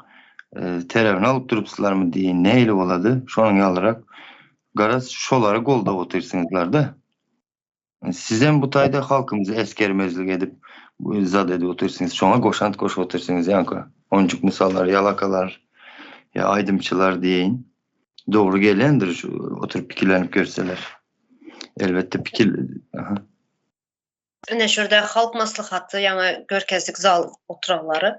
e, terewini alyp durupsyzlarmy diýin, nähili bolady? Şonuň ýalyrak garaz şolary goldap otyrsyňyzlar-da. Sizem bu taýda halkymyzy esgermezlik edip, zat edip otyrsyňyz, şoňa goşant goşup otyrsyňyz ýaňky. Onjuk mysallar, ýalakalar, ýa aýdymçylar diýeýin. Dogry gelýändir şu oturyp pikirlenip görseler. Elbetde pikir aha. Ine şurada Halk Maslahaty ýaňy görkezdik zal oturanlary.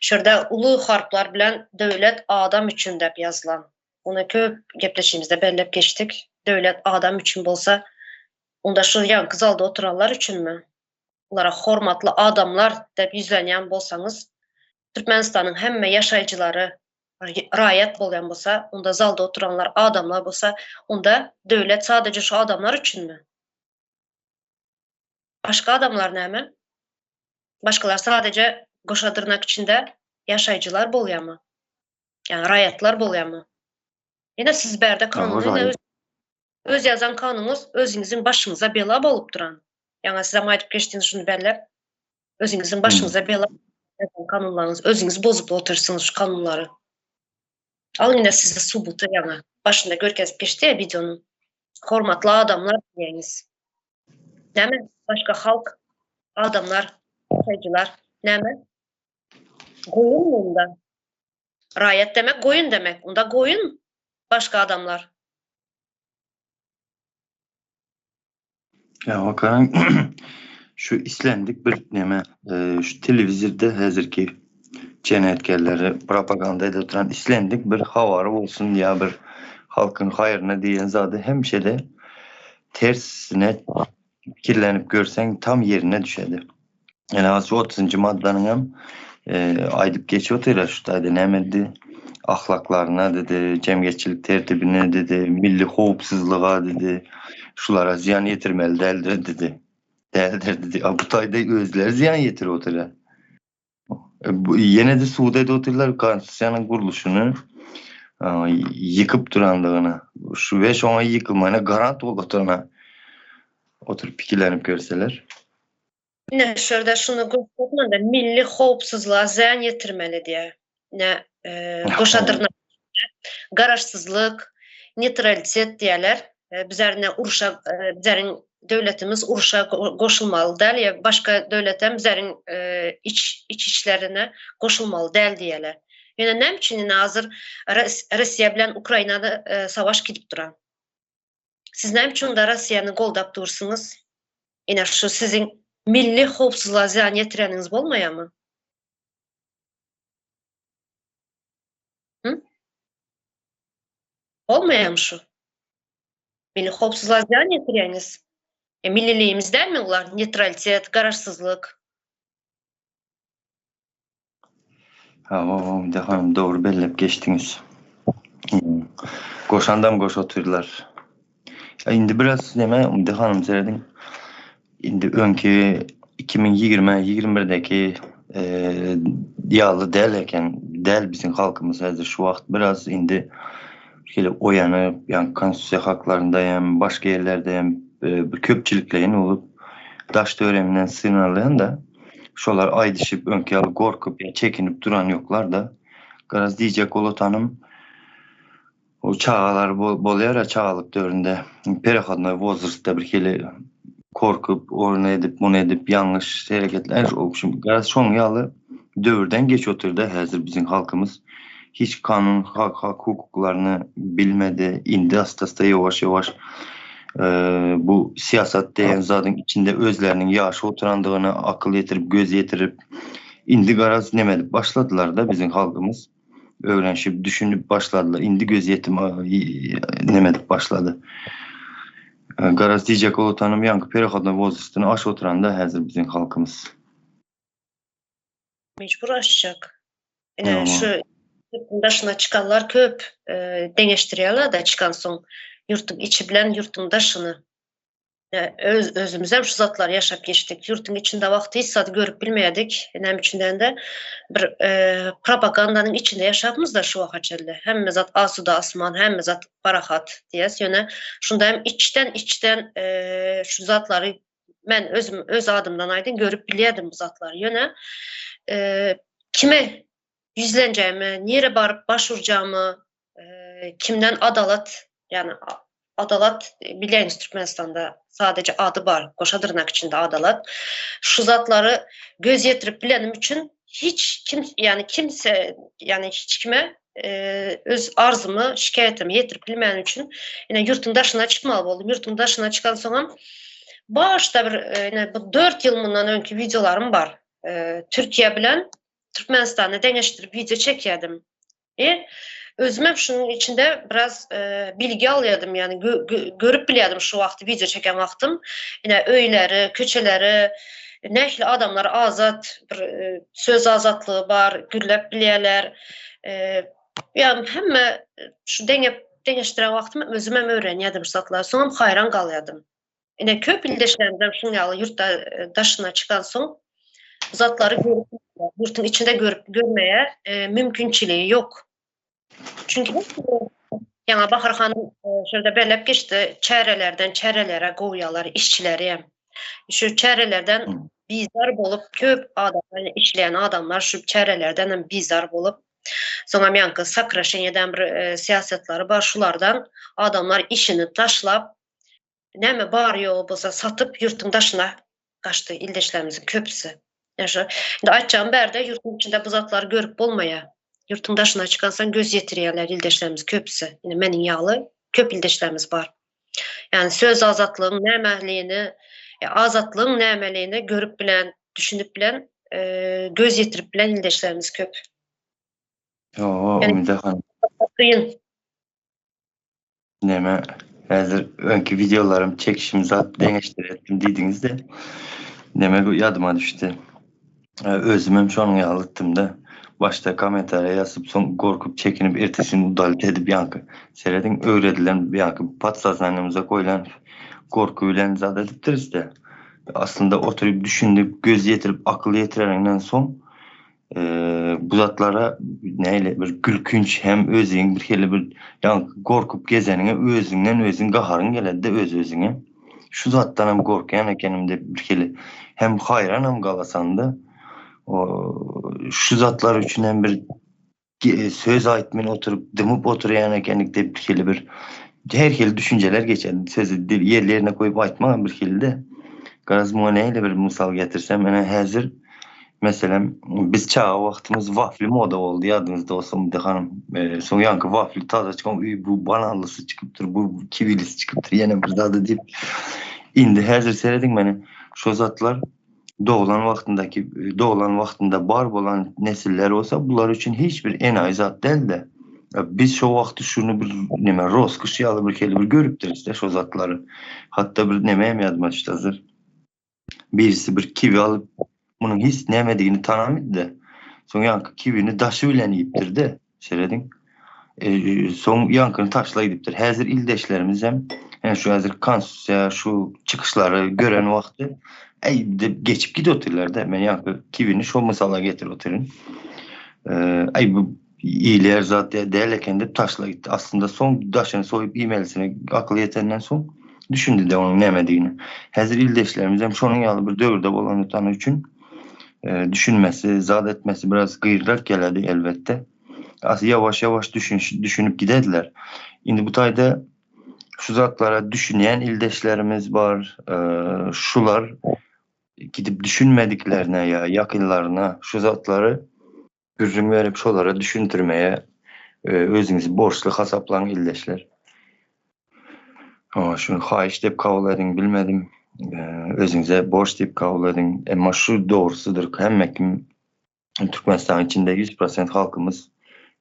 Şurada uly harplar bilen Döwlet adam üçin dep ýazylan. Muny köp gepleşigimizde belläp geçdik. Döwlet adam üçin bolsa, onda şu ýaňky zalda oturanlar üçinmi? Bulara hormatly adamlar dep ýüzlenýän bolsaňyz, Türkmenistanyň hemme ýaşaýjylary raýat bolýan bolsa, onda zalda oturanlar adamlar bolsa, onda döwlet sadaje şu adamlar üçinmi? Başga adamlar näme? Başgalar sadece goşa dyrnak içinde ýaşaýjylar bolýarmy? Ýagny raýatlar bolýarmy? Ýene siz bärde kanuny ýene öz, öz ýazan kanunyňyz özüňiziň başyňyza bela bolup duran. Ýaňy sizem aýdyp geçdiňiz şuny belläp. Özüňiziň başyňyza bela ýazan kanunlaryňyz, özüňiz bozup otyrsyňyz şu kanunlary. Alyň ine size subuty ýaňy başynda görkezip geçdi ya wideonyň. Hormatly adamlar diýýäňiz. Näme başga halk adamlar, ýaşaýjylar näme? Goýun onda. Raýat demek goýun demek. Onda goýun başga adamlar. Ýa okaň şu islendik bir neme e, şu telewizorda häzirki jenaýatkarlary propaganda edip oturan islendik bir habary bolsun ýa bir halkyň haýryna diýen zady hemişe-de tersine pikirlenip görseň tam ýerine düşedi. Ýöne az şu otuzynjy maddanyň hem e, aýdyp geçip otyrlar şu taýda näme diýdi? Ahlaklaryna diýdi, jemgyýetçilik tertibine diýdi, milli howpsuzlyga diýdi, şulara zyýan ýetirmeli däldir diýdi. Däldir diýdi. A bu taýda özleri zyýan ýetirip otyrlar. Ýene-de subut edip otyrlar konstitusiýanyň gurluşyny ýykyp durandygyny. Şu we şoňa ýykylmagyna garant bolup oturana oturyp pikirlenip görseler. Ine şu ýerde şuny görkezmende milli howpsuzlyga zyýan ýetirmeli diýýär. Ine goşa dyrnak garaşsyzlyk, neutralitet diýýärler. Bizler ine urşa bizleriň döwletimiz urşa goşulmaly däl ýa başga döwletem bizleriň iç iç işlerine goşulmaly däl diýýärler. Ýöne näme üçin ine hazir Russiýa bilen Ukrainada savaş gidip duran? Siz näme üçin onda Russiýany goldap dursuňyz? Ine şu siziň milli howpsuzlyga zyýan ýetireniňiz bolmaýarmy? Hı? Bolmaýarmy şu? Milli howpsuzlyga zyýan ýetirýäňiz. E, milliligimiz dälmi bular? Neutralitet, garaşsyzlyk. Hawa, Umyda hanym dogry belläp geçdiňiz. Goşandam goş otyrlar. Indi biraz neme Umyda hanym serediň. Indi öňki 2020 21-däki ýaly däl eken. Däl biziň halkymyz häzir şu wagt biraz indi şeýle oýanyp, ýa konstitusiýa haklarynda hem, başga ýerlerde hem bir köpçülikleýin bolup daş-töwereginden synalýan-da. Şolar aýdyşyp öňki ýaly gorkup ýa çekinip duran ýoklar-da. Garaz diýjek bolatanym o çagalar bolýar-a çagalyk döwründe perehodnoý wozrastda bir hili korkup ony edip muny edip ýalňyş hereketler garaz şoň ýaly döwürden geçip otyrda häzir biziň halkymyz hiç kanun hak hak hukuklaryny bilmedi indi asta-asta ýuwaş-ýuwaş bu syýasat diýen zadyň içinde özleriniň ýaşy oturandygyna akyl ýetirip göz ýetirip indi garaz neme edip başladylarda biziň halkymyz öwrenşip düşünip başladylar indi göz ýetim neme edip başlady garaz diýjek bolatanym ýaňky perehodnoý wozrastyny aşyp oturanda häzir biziň halkymyz. Mejbur aşjak. Ine şu ýurtun daşyna çykanlar köp deňeşdirýärler-de çykansoň ýurtuň içi bilen ýurtuň daşyny. Öz özümizem şu zatlary ýaşap geçdik. Ýurtuň içinde wagty hiç zady görüp bilmeýärdik. Näme üçin diýende bir propagandanyň içinde ýaşapmyz-da şu waka çenli. Hemme zat asuda asman, hemme zat parahat diýýäs. Ýöne şunda hem içden içden şu zatlary Men özüm öz adymdan aýdyn görüp bilýärdim bu zatlary. Ýöne kime ýüzlenjegimi, nirä baryp baş urjagymy, kimden adalat, ýagny adalat bilýäňiz Türkmenistanda sadece ady bar, goşa dyrnak içinde adalat. Şu zatlary göz ýetirip bilenim üçin hiç kim, ýagny kimse, ýagny hiç kime öz arzymy, şikaýatymy ýetirip bilmänim üçin ine ýurtuň daşyna çykmaly boldum. Ýurtuň daşyna çykansoňam başda bir ine bu 4 ýyl mundan öňki wideolarym bar. Türkiýe bilen Türkmenistany deňeşdirip wideo çekýärdim. E, özüm hem şunuň içinde biraz bilgi alýardym, ýagny görüp bilýärdim şu wagty wideo çeken wagtym. Ine öýleri, köçeleri, nähili adamlar azat, bir söz azatlygy bar, gürläp bilýärler. Ýa hemme şu deňep deňeşdiren wagtym özüm hem öwrenýärdim şu zatlary. Soňam haýran galýardym. Ine köp ildeşlerimizem şuň ýaly ýurt daşyna çykansoň bu zatlary görüp ýurtuň içinde görüp görmäge mümkinçiligi ýok. Çünki ýaňa Bahar hanym şurada belläp geçdi, çärelerden çärelere gowýarlar işçileri hem. Şu çärelerden bizar bolup köp adamlar işleýän adamlar şu çärelerden hem bizar bolup soňam ýaňky sokraşeniýeden bir syýasatlary bar şulardan adamlar işini taşlap näme bar ýogy bolsa satyp ýurtuň daşyna gaçdy ildeşlerimiziň köpüsi. Ýa şu indi aýtjagym bärde ýurtuň içinde bu zatlary görüp bolmaýar. Ýurtuň daşyna çykansoň göz ýetirýärler ildeşlerimiz köpüsi. Indi meniň ýaly köp ildeşlerimiz bar. Ýani söz azatlygyň nämeligini, azatlygyň nämeligini görüp bilen, düşünip bilen, göz ýetirip bilen ildeşlerimiz köp. Ýo, Umyda hanym. Kyn. Neme, häzir öňki wideolarym çekişim zat deňeşdiretdim diýdiňiz-de, neme ýadyma düşdi. Özümem şonuň ýaly etdim-de. Başda kommentariýa ýazyp, soň gorkup, çekinip, ertesi gün udalit edip ýaňky serediň, öwredilen ýaňky podsoznaniýamyza goýlan gorky bilen zat edipdiris-de. Aslynda oturyp düşünip, göz ýetirip, akyl ýetireniňden soň. Bu zatlara näle bir gülkünç hem özüň bir hili bir ýaňky gorkup gezeniňe özüňden özüň gaharyň geledi-de öz-özüňe. Şu zatdan hem gorkýan ekenim diýip bir hili hem haýran hem galasan-da. Şu zatlar üçin hem bir söz aýtmyn oturyp dymyp oturýan ekenik diýip bir hili bir her hili düşünjeler geçer. Sözi ýerli ýerine goýup aýtmagam bir hili-de. Garaz muňa nähili bir mysal getirsem, ene häzir meselem biz çaga wagtymyz wafli moda boldy ýadyňyzda bolsa Umyda hanym. Soň ýaňky wafli taza çykan uý bu bananlysy çykypdyr, bu kiwilisi çykypdyr ýene bir zady diýip. Indi häzir serediň meni şo zatlar doglan wagtyndaky doglan wagtynda bar bolan nesiller bolsa bular üçin hiç bir enaýy zat dälde. Biz şo wagty şuny bir neme roskoş ýaly bir hili bir görüpdirisde şo zatlary. Hatda bir neme hem ýadyma düşdi hazir. Birisi bir kiwi alyp munuň hiç nämedigini tanamydy-da. Soň ýaňky kiwini daşy bilen iýipdir-de. Serediň. Soň ýaňkyny taşla gidipdir. Häzir ildeşlerimiz hem ýani şu häzir konstitusiýa şu çykyşlary gören wagty äý diýip geçip gidip otyrlar-da. Men ýaňky kiwini şo mysala getirip otyryn. Äý bu iýilýär zat däl eken diýip taşla gitdi. Aslynda soň daşyny soýup iýmelisine akyl ýetenden soň düşündi-de onuň nämedigini. Häzir ildeşlerimiz hem şonuň ýaly bir döwürde bolan üçin düşünmesi, zat etmesi biraz gyýyrak geledi elbetde. As ýawaş-ýawaş düşünip gidediler. Indi bu taýda şu zatlara düşünýän ildeşlerimiz bar. Şular gidip düşünmediklerine ýa ýakynlaryna şu zatlary gürrüň berip şolara düşündirmeye özüňizi borçly hasaplaň ildeşler. Şuny haýyş diýip kabul ediň bilmedim. Özüňize borç diýip kabul ediň. Emma şu dogrusydyr. Hemme kim Türkmenistanyň içinde 100% halkymyz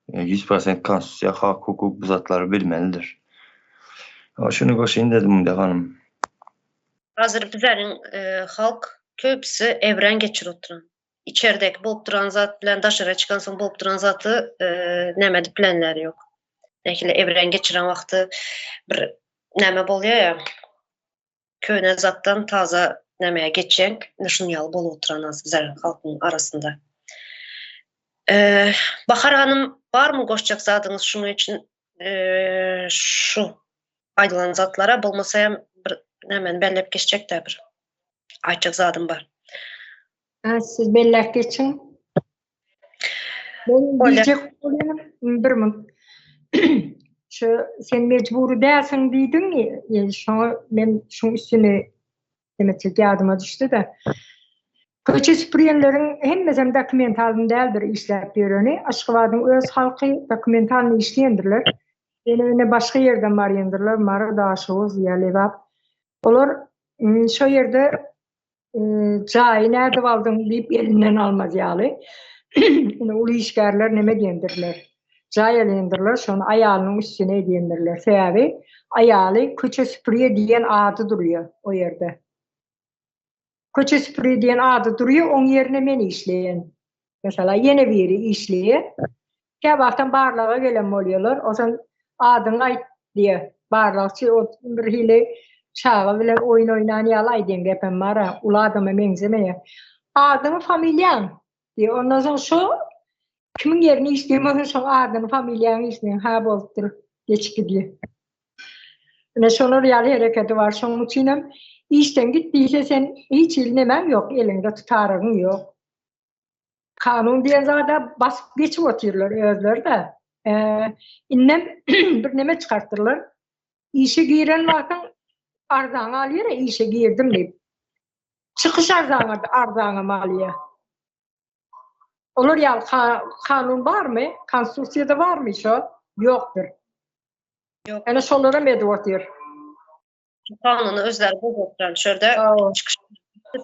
100% konstitusiýa, hak, hukuk bu zatlary bilmelidir. Şuny goşaýyn dedim Munda hanym. Hazir bizleriň halk köpüsi evren geçirip oturan. Içerdeki bolup duran zat bilen daşara çykan soň bolup duran zaty näme edip bilenleri ýok. Nähili evren geçiren wagty bir näme bolýar ýa köne zatdan taza nämeye geçýäň, ine şunuň ýaly bolup oturan az bizler halkyň arasynda. Bahar hanym barmy goşjak zadyňyz şunuň üçin şu aýdylan zatlara bolmasa hem bir nämeni belläp geçjek-dä bir aýtjak zadym bar. Ha, siz belläp geçiň. Men diýjek bolýanym bir mun. Şu sen mejbury dälsiň diýdiň, ýa şoňa men şuň üstüni demek ýadyma düşdi-de. Köçe süpürýänleriň hemmesem dokumentalny däldir işläp ýöreni. Aşgabadyň öz halky dokumentalny işleýändirler. Ýene ine başga ýerden barýandyrlar, Mary, Daşoguz ýa Lebap. Olar şo ýerde jaýy nädip aldyň diýip elinden almaz ýaly. Ine uly işgärler neme diýendirler. Jaý alýandyrlar, şony aýalynyň üstüne edýändirler. Sebäbi aýaly köçe süpürýä diýen ady durýar o ýerde. Köçe süpürýä diýen ady durýar, oň ýerine men işleýän. Mesela ýene biri işleýär. Käwagtam barlaga gelen bolýarlar. Onsoň adyňy aýt diýýär. Barlagçy o bir hili çaga bilen oýun oýnan ýaly aýdýan gepem bar-a, uly adama meňzemeýär. Adyňy, familiýaň diýýär. Ondan soň şo kimiň ýerine işleýän bolsa şoň adyny, familiýaňy işleýän. Ha bolupdyr, geçip gidýär. Ine şolar ýaly hereketi bar. Şonuň üçinem işden git diýse sen hiç hili nemäň ýok, eliňde tutarygyň ýok. Kanun diýen zada basyp geçip otyrlar özleri-de. Indem bir neme çykartdyrlar. Işe giren wagtyň arzaňy alýar, işe girdim diýip. Çykyş arzaňy arzaňam alýar. Olar ýaly kanun barmy? Konstitusiýada barmy şo? Ýokdur. Ýok. Ene şolaram edip otyr. Kanuny özleri bozup şurada çykyş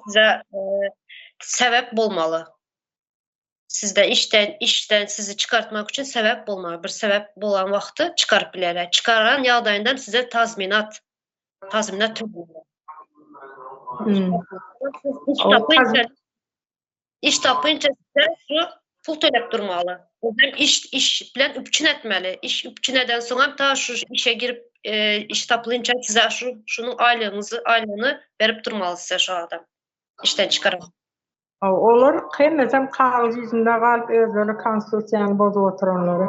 size e, sebäp bolmaly. Sizde işden işden sizi çykartmak üçin sebäp bolmaly. Bir sebäp bolan wagty çykaryp bilerler. Çykaran ýagdaýynda size tazminat tazminat tölemeli. Hmm. Iş tapynça iş tapynça size şu pul tölep durmaly. Özem iş iş bilen üpjün etmeli. Iş üpjün eden soň hem ta şu işe girip e, iş tapylynça size şu şunuň aýlygyňyzy aýlygyny berip durmaly size şu adam. İşten çykaran. Olar hemmesem kagyz ýüzünde galyp özleri konstitusiýany bozup oturanlary.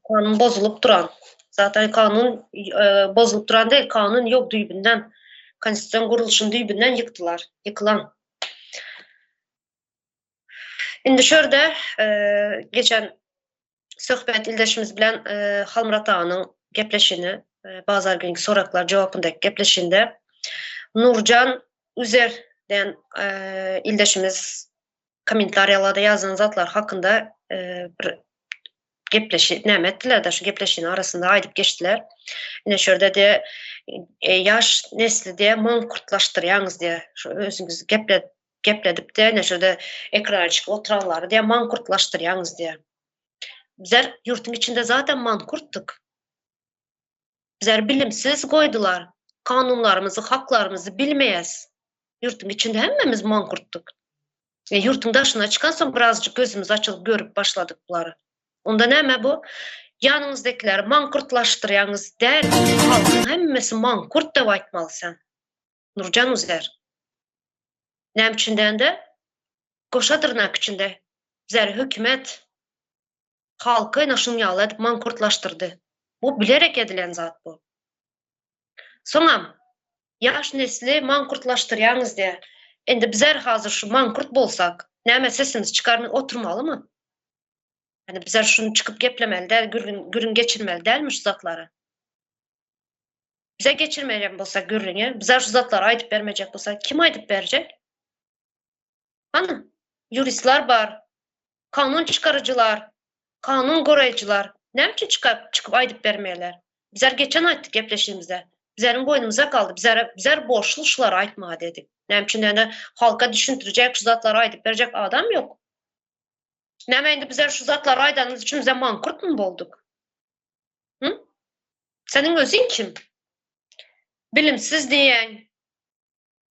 Kanun bozulyp duran. Zaten kanun e, bozulyp duran değil, kanun yok düýbünden. Konstitusion gurluşyny düýbünden ýykdylar, ýykylan. Indi şu ýerde e, geçen söhbet ildeşimiz bilen e, Halmyrat aganyň gepleşini, e, bazar günki soraklar jogapyndaky gepleşinde Nurjan Üzer diýen e, ildeşimiz kommentariýalarda ýazan zatlar hakynda e, bir gepleşi näme etdiler-de şu gepleşigiň arasynda aýdyp geçdiler. Ine şu ýerde de e, ýaş nesli de mankurtlaşdyrýaňyz diýe şu özüňiz geple gepledip de ine şu ýerde ekrana çykyp oturanlary diýe mankurtlaşdyrýaňyz diýe. Bizler ýurtuň içinde zaten mankurtdyk. Bizler bilimsiz goýdular. Kanunlarymyzy, haklarymyzy bilmeýäs. Ýurtuň içinde hemmemiz mankurtdyk. E, ýurtuň daşyna çykan soň birazjyk gözümiz açylyp görüp başladyk bulary. Onda näme bu? Ýanyňyzdakileri mankurtlaşdyrýaňyz däl, halkyň hemmesi mankurt dep aýtmaly sen. Nurjan Uzer. Näme üçin dände? Goşa dyrnak içinde. Bizleri hökümet halky ene şuň ýaly edip mankurtlaşdyrdy. Bu bilerek edilen zat bu. Soňam ýaş nesli mankurtlaşdyrýaňyz diýä. Indi bizler hazir şu mankurt bolsak, näme sesimizi çykarman oturmalymy? Ýani bizler şuny çykyp geplemeli däl, gürrüň gürrüň geçirmeli dälmi şu zatlary? Bize geçirmeýän bolsa gürrüňi, bize şu zatlary aýdyp bermejek bolsa, kim aýdyp berjek? Hany, ýuristler bar, kanun çykaryjylar, kanun goraýjylar näme üçin çykyp çykyp aýdyp bermeýärler? Bizler geçen aýtdyk gepleşigimizde. Bizleriň boýnumyza galdy. Bizlere bizler borçly şulary aýtmaga dedik. Näme üçin diýende halka düşündirjek, şu zatlary aýdyp berjek adam ýok. Näme indi bizler şu zatlary aýdanymyz üçin bize mankurtmy bolduk? Hı? Seniň özüň kim? Bilimsiz diýýäň.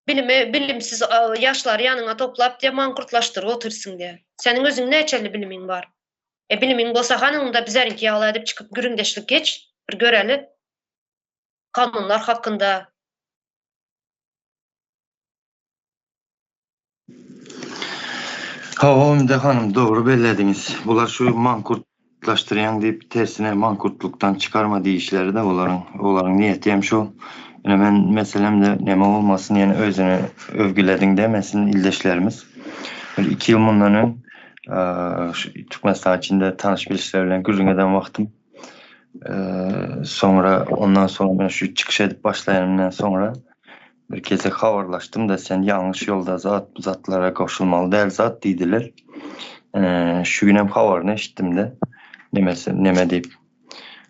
Bilimi bilimsiz ýaşlary ýanyňa toplap diýe mankurtlaşdyryp otyrsyň diýe. Seniň özüň näçeli bilimiň bar? E bilimiň bolsa hany onda bizleriňki ýaly edip çykyp gürrüňdeşlik geç, bir göreli. Kanunlar hakynda. Hawa Umide hanym dogry bellediňiz. Bular şu mankurtlaşdyrýaň diýip tersine mankurtlukdan çykarma diýişleri-de olaryň. Olaryň niýeti hem şu. Ine men meselemde neme bolmasyn ýene özüni övgülediň demesin ildeşlerimiz. Bir iki ýyl mundan öň şu Türkmenistan içinde tanyş bilişler bilen gürrüň eden wagtym soňra ondan soň men şu çykyş edip başlaýanymdan soňra Bir gezek habarlaşdym-da, sen ýalňyş ýolda zat, bu zatlara goşulmaly däl zat diýdiler. Şu günem habaryny eşitdim-de, nemesi, neme diýip.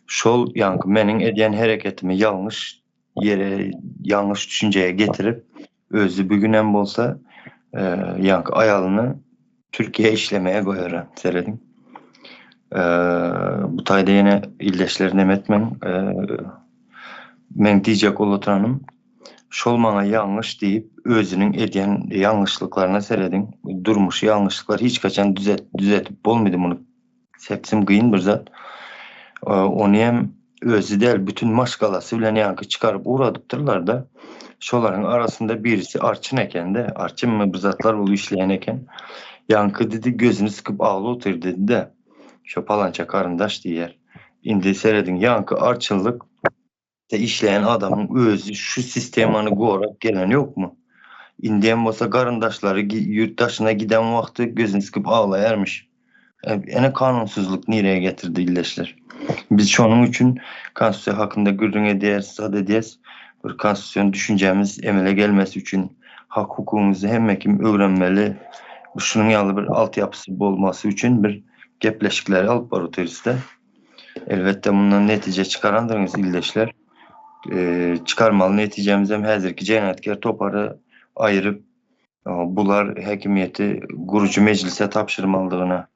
Şol ýaňky meniň edýän hereketimi ýalňyş ýere, ýalňyş düşünjeye getirip, özi bu günem bolsa, ýaňky aýalyny Türkiýä işlemeye goýara, serediň. Bu taýda ýene ildeşler neme etmeň, meň diýjek ullatranym, şol maňa ýalňyş diýip, özüniň edýän ýalňyşlyklaryna serediň, durmuşy ýalňyşlyklar hiç haçan düzet, düzetip bolmady muny sepsim gyn bir zat. Ony hem özi däl, bütün maşgalasy bilen ýaňky çykaryp ugradypdyrlar-da. Şolaryň arasynda birisi arçyn eken-de, arçynmy bir zatlar bolup işleýän eken. Ýaňky diýdi, gözüni sykyp agly otyr diýdi-de. Şo palança garyndaş diýýär. Indi serediň, ýaňky arçynlyk de işleýän adamyň özi şu sistemany gorap gelen ýokmy? Indem bolsa garyndaşlary ýurt daşyna giden wagty gözüni sykyp aglaýarmyş. Ene kanunsyzlyk nireye getirdi ildeşler. Biz şonuň üçin konstitusiýa hakynda gürrüň edýäris, zat edýäs. Bir konstitusion düşünjämiz emele gelmesi üçin hak hukugymyzy hemme kim öwrenmeli. Şunuň ýaly bir altyapysy bolmasy üçin bir gepleşikleri alyp baryp otyrys-da. Elbetde mundan netije çykarandyryňyz ildeşler. Çykarmaly netijemiz hem häzirki jenaýatkär topary aýyryp Bular häkimiýeti gurujy mejlise tabşyrmalydygyna,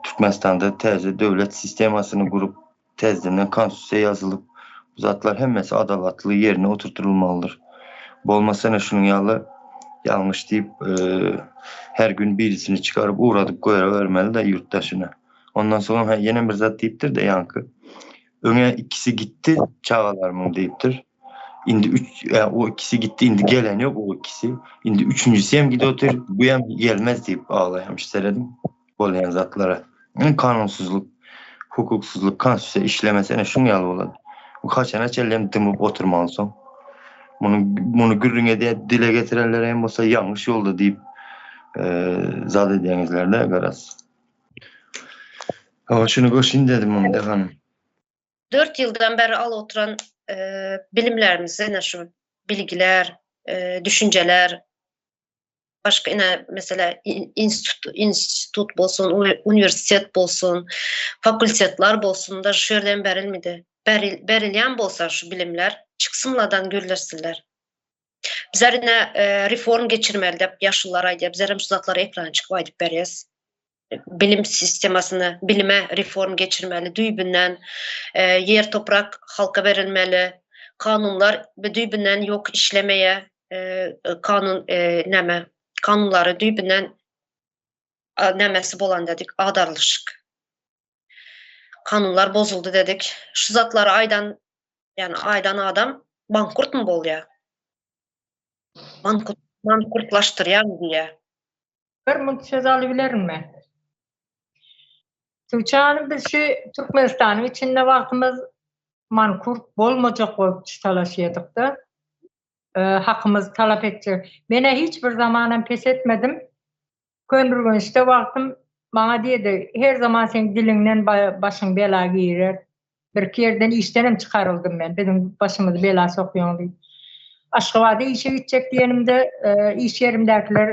Türkmenistanda täze döwlet sistemasyny gurup, täzeden konstitusiýa ýazylyp, bu zatlar hemmesi adalatly ýerine oturtylmalydyr. Bolmasa ene şunuň ýaly ýalňyş diýip, her gün birisini çykaryp ugradyp goýrawermeli-de ýurt daşyna. Ondan soňam hä ýene bir zat diýipdir-de ýaňky. Öňe ikisi gitdi çagalarymyň diýipdir. Indi üç, e, o ikisi gitdi, indi gelen ýok o ikisi. Indi üçünjisi hem gidip otyr, bu hem gelmez diýip aglaýarmyş serediň bolýan zatlara. Indi kanunsyzlyk, hukuksyzlyk, konstitusiýa işlemese ene şuň ýaly bolady. Bu haçana çenli hem dymyp oturmaly soň. Muny muny gürrüň edýär, dile getirenler hem bolsa ýalňyş ýolda diýip e, zat edýäňizler-de garaz. Hawa şuny goşayyn dedim Umide hanym. 4 ýyldan bäri alyp oturan e, bilimlerimizi, ine şu bilgiler, e, düşünjeler, başga ine mesela institut, institut bolsun, uniwersitet bolsun, fakultetler bolsun da şu ýerden berilmedi. Beril, berilýän bolsa şu bilimler çyksynladan gürleşsinler. Bizler ine e, reform geçirmeli dep ýaşulular aýdýar. Bizler hem şu zatlary ekrana çykyp aýdyp berýäs. Bilim sistemasyny, bilime reform geçirmeli düýbünden, e, ýer toprak halka berilmeli, kanunlar düýbünden ýok işlemeýä, e, kanun e, näme, kanunlary düýbünden nämesi bolan dedik, agdarlyşyk. Kanunlar bozuldy dedik. Şu zatlary aýdan, ýani aýdan adam bankrutmy bolýar? Mankurt, mankurtlaşdyrýan diýýär. Bir munt söz alybilerinmi? Tuğçe Hanım biz şu Türkmenistanyň içinde wagtymyz mankurt bolmajak bolup talaşýardyk-da. E, hakymyzy talap etjek. Menä hiç bir zamanam pes etmedim. Köneürgençde wagtym maňa diýdi, her zaman seň diliňden başyň bela girer. Birki ýerden işdenem çykaryldym men, biziň başymyzy bela sokýaň diýip. Aşgabada işe gitjek diýenimde, e, iş ýerimdäkiler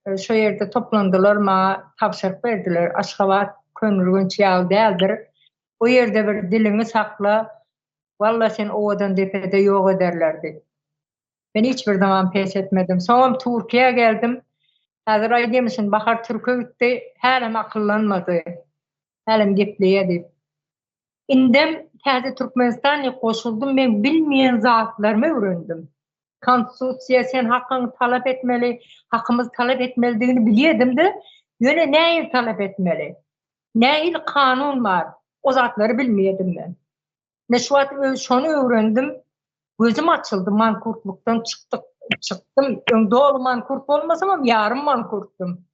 e, şo ýerde toplandylar, maňa tabşyryk berdiler. Aşgabat Köneürgenç ýaly däldir. O ýerde bir diliňi sakla, walla seni owadan depede ýok ederler diýip. Men hiç bir zaman pes etmedim. Soňam Türkiýä geldim. Häzir aýdýarmyşyn, Bahar türke gitdi, hälem akyllanmady. Hälem gepleýär diýip. Indem täze Türkmenistan diýip goşuldym, men bilmeýän zatlarymy öwrendim. Konstitusiýa sen hakyňy talap etmeli, hakymyzy talap etmelidigini bilýärdim-de, ýöne nähili talap etmeli? Nähili kanun bar? O zatlary bilmeýärdim men. Men şu wagt şony öwrendim. Gözüm açyldy, mankurtlukdan çykdyk, çykdym. Öň doly mankurt bolmasamam, ýarym mankurtdym.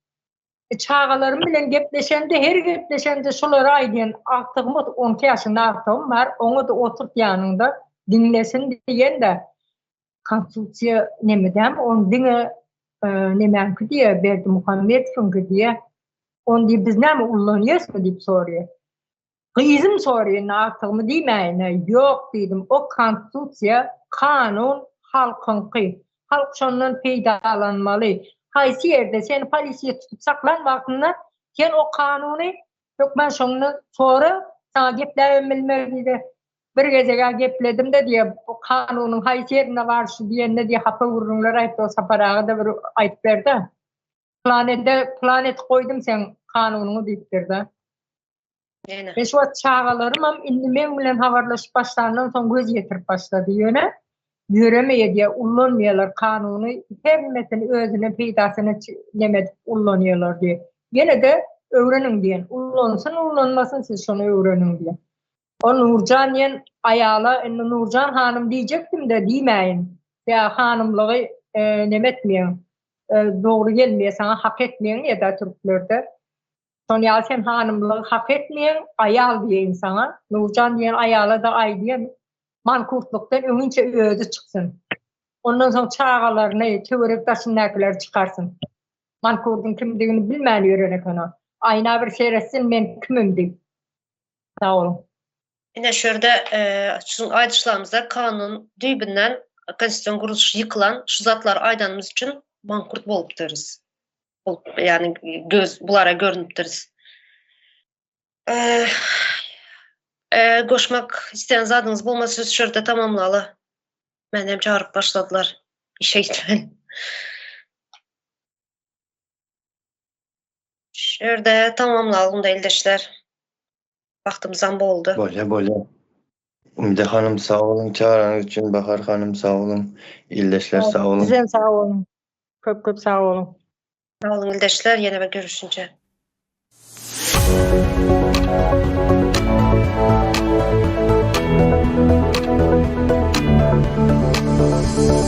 E, çagalarym bilen gepleşende, her gepleşende şulary aýdýan, agtygym 12 ýaşynda agtygym bar, oňa-da oturt ýanyňda, diňlesin diýen-de, konstitusiýa neme dämi, ony diňe e, nemäňki diýe, Berdimuhamedowyňky diýe, ony diýip biz näme ullanýasmy diýip soraýar. Gyzym soraýar, indi agtygymy diýmäýin-ä, ýok diýdim, o konstitusiýa, kanun halkyňky, halk şondan peýdalanmaly. Haýsy ýerde seni polisiýa tutup saklan wagtynda sen o kanuny hökman şondan sora, saňa gepläbem bilmez diýdi. Bir gezeg-ä gepledim-de diýýär, bu kanunyň haýsy ýerinde bar şu diýende diýýär, hapa gürrüňler aýtdy, o Sapar aga-da bir aýdyp berdi. Plan ede, plan etip goýdum seň kanunyňy diýipdir-de. Ýene. Men şu wagt çagalarymam indi meň bilen habarlaşyp başlandan soň göz ýetirip başlady. Ýöne ýöremeýär diýýär, ullanmaýarlar kanuny, hemmesini özüne peýdasyna neme edip ullanýarlar diýýär. Ýene-de öwreniň diýen, ullansyn, ullanmasyn siz şony öwreniň diýen. O Nurjan diýen aýala indi Nurjan hanym diýjekdim-de diýmäýin. Ýa hanymlygy e, neme etmeýäň, e, dogry gelmeýär saňa hak etmeýäň diýýär-dä türklerde. Şon ýaly sen hanymlygy hak etmeýäň, aýal diýeýin saňa. Nurjan diýen aýala-da aýdýan, mankurtlukdan öňinçe özi çyksyn. Ondan soň çagalaryny, töwerek daşyndakyleri çykarsyn. Mankurdyň kimdigini bilmän ýören eken o. Aýna bir seretsin men kimim diýip. Sag boluň. Ine şu ýerde şuň aýdyşlarymyzda kanun düýbünden konstitusion gurluş ýykylan şu zatlary aýdanymyz üçin mankurt bolupdyrys. Bolup, ýagny göz bulara görnüpdiris. Goşmak isleýän zadyňyz bolmasa söz şu ýerde tamamlaly. Meni hem çagyryp başladylar işe gitmeli. Şu ýerde tamamlaly unda ildeşler. Wagtymyzam boldy. Bolýa bolýa. Umide hanym sag boluň çagyraňyz üçin Bahar hanym sag boluň ildeşler sag boluň. Sizem sag boluň. Köp köp sag boluň. Sag boluň ildeşler ýene bir görüşinçe. Thank you.